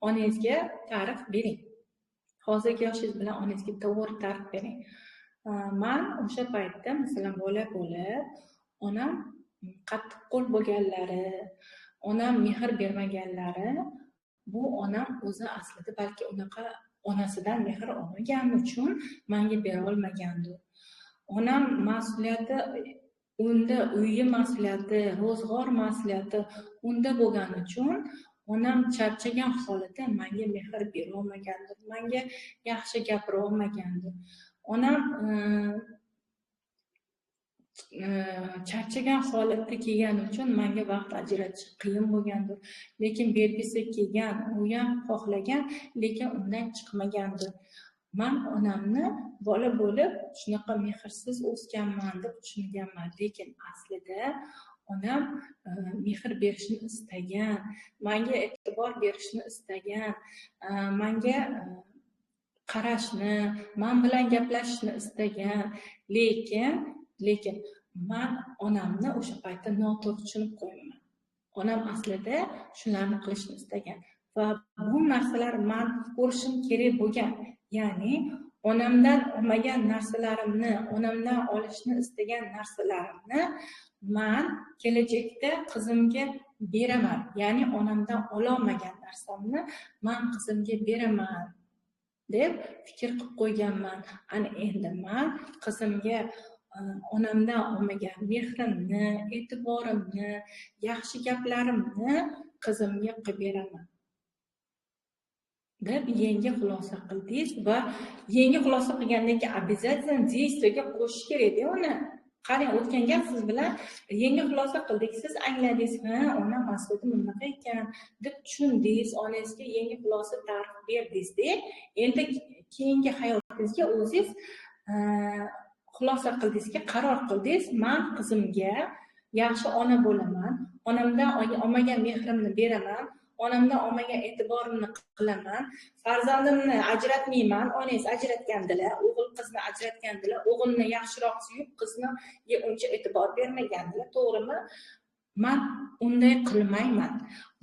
onangizga ta'rif bering. Hozirgi yoshingiz bilan onangizga to'g'ri ta'rif bering. Men o'sha paytda, masalan, bola bo'lib, onam qattiqqo'l bo'lganlari, onam mehr bermaganlari, bu onam o'zi aslida balki unaqa onasidan mehr olmagani uchun menga bera olmagandir. Onam mas'uliyati unda, uyi mas'uliyati, ro'zg'or mas'uliyati unda bo'lgani uchun onam charchagan holatda menga mehr bera olmagandir, menga yaxshi gapira olmagandir. Onam charchagan holatda kelgani uchun menga vaqt ajratish qiyin bo'lgandir. Lekin bergisi kelgan, u ham xohlagan, lekin undan chiqmagandir. Men onamni bola bo'lib shunaqa mehrsiz o'sganman deb tushunganman, lekin aslida onam mehr berishni istagan, menga e'tibor berishni istagan, menga qarashni, men bilan gaplashishni istagan, lekin men onamni o'sha paytda noto'g'ri tushunib qo'yganman. Onam aslida shularni qilishni istagan va bu narsalar men ko'rishim kerak bo'lgan. Ya'ni onamdan olmagan narsalarimni, onamdan olishni istagan narsalarimni men kelajakda qizimga beraman. Ya'ni onamdan ololmagan narsamni men qizimga beraman deb fikr qilib qo'yganman. Ana endi men qizimga onamdan olmagan mehrimni, e'tiborimni, yaxshi gaplarimni qizimga qilib beraman deb yangi xulosa qildingiz va yangi xulosa qilgandan keyin обязательно действие ga qo'shish kerak-da uni. Qarang, o'tgan gap siz bilan yangi xulosa qildik, siz angladingiz, ha, onam aslida bunaqa ekan deb tushundingiz, onangizga yangi xulosa ta'rif berdingiz-da. Endi keyingi hayotingizga o'zingiz xulosa qildingizki, qaror qildingiz, men qizimga yaxshi ona bo'laman, onamdan olmagan mehrimni beraman, Onamdan olmagan e'tiborimni qilaman, farzandimni ajratmayman. Onangiz ajratgandilar, o'g'il qizni ajratgandilar, o'g'ilni yaxshiroq suyib, qizni uncha e'tibor bermagandilar, to'g'rimi? Men unday qilmayman.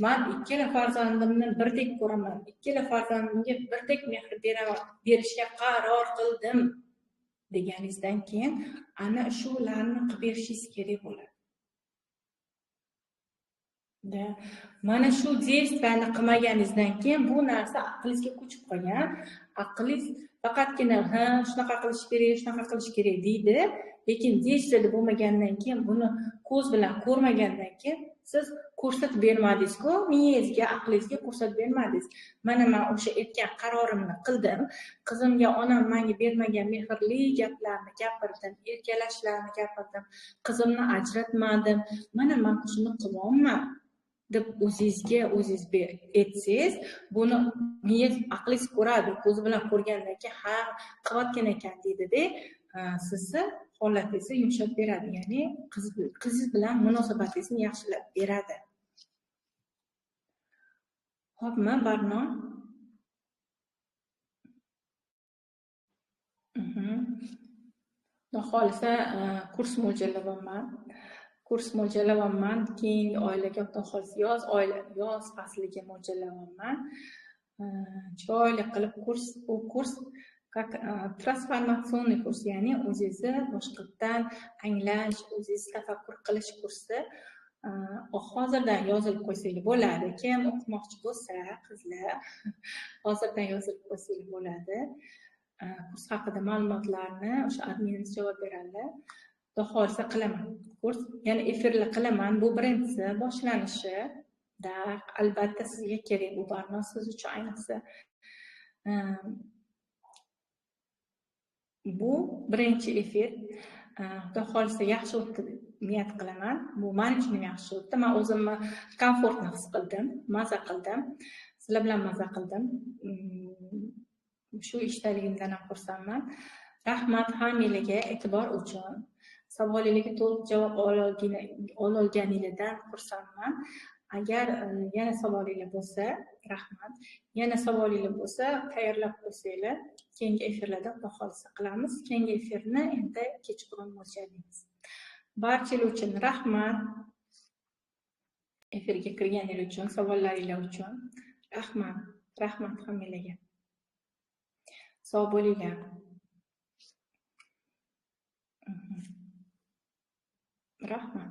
Men ikkala farzandimni birdek ko'raman, ikkala farzandimga birdek mehr beraman, berishga qaror qildim deganingizdan keyin ana shularni qilib berishingiz kerak bo'ladi. Da. Mana shu действияni qilmaganingizdan keyin bu narsa aqlingizga ko'chib qolgan. Aqlingiz faqatgina ha, shunaqa qilish kerak, shunaqa qilish kerak deydi, lekin действияda bo'lmagandan keyin, buni ko'z bilan ko'rmagandan keyin siz ko'rsatib bermadingiz-ku, miyangizga, aqlingizga ko'rsatib bermadingiz. Mana men o'sha aytgan qarorimni qildim. Qizimga onam menga bermagan mehrli gaplarni gapirdim, erkalashlarni gapirdim, qizimni ajratmadim. Mana men shuni qilyapman deb o'zingizga o'zingiz aytsangiz, buni miyangiz, aqlingiz ko'radi, ko'zi bilan ko'rgandan keyin ha, qilayotgan ekan deydi-da, sizni holatingizni yumshatib beradi, ya'ni qizingiz bilan munosabatingizni yaxshilab beradi. Xo'pmi, Barno? Xudo xohlasa kurs mo'ljallayapman. Kurs mo'ljallayapman. Keyingi oylarga Xudo xohlasa yoz fasliga mo'ljallayapman. Chiroyli qilib kurs, u kurs как transformatsion kurs, ya'ni o'zingizni boshqatdan anglash, o'zingizni tafakkur qilish kursi. Hozirdan yozilib qo'ysangiz bo'ladi. Kim o'qimoqchi bo'lsa, qizlar, hozirdan yozilib qo'ysangiz bo'ladi. Kurs haqida ma'lumotlarni o'sha adminimiz javob beradi. Xudo xohlasa qilaman kurs, ya'ni efirlar qilaman. Bu birinchisi boshlanishi. Da, albatta sizga kerak bu barno, siz uchun ayniqsa. Bu birinchi efir. Xudo xohlasa yaxshi o'tdi niyat qilaman. Bu men uchun ham yaxshi o'tdi. Men o'zimni komfortni his qildim, maza qildim. Sizlar bilan maza qildim. Shu ishdaligimdan ham xursandman. Rahmat hammanglarga e'tibor uchun. Savolingizga to'liq javob ololganingizdan xursandman. Agar yana savolinglar bo'lsa, rahmat. Yana savolinglar bo'lsa, tayyorlab qo'ysanglar, keyingi efirlarda xudo xohlasa qilamiz. Keyingi efirni endi kechqurun mo'ljallaymiz. Barchalar uchun rahmat. Efirga kirganingiz uchun, savollaringiz uchun rahmat. Rahmat hammanglarga. Sog' bo'linglar. Rahmat.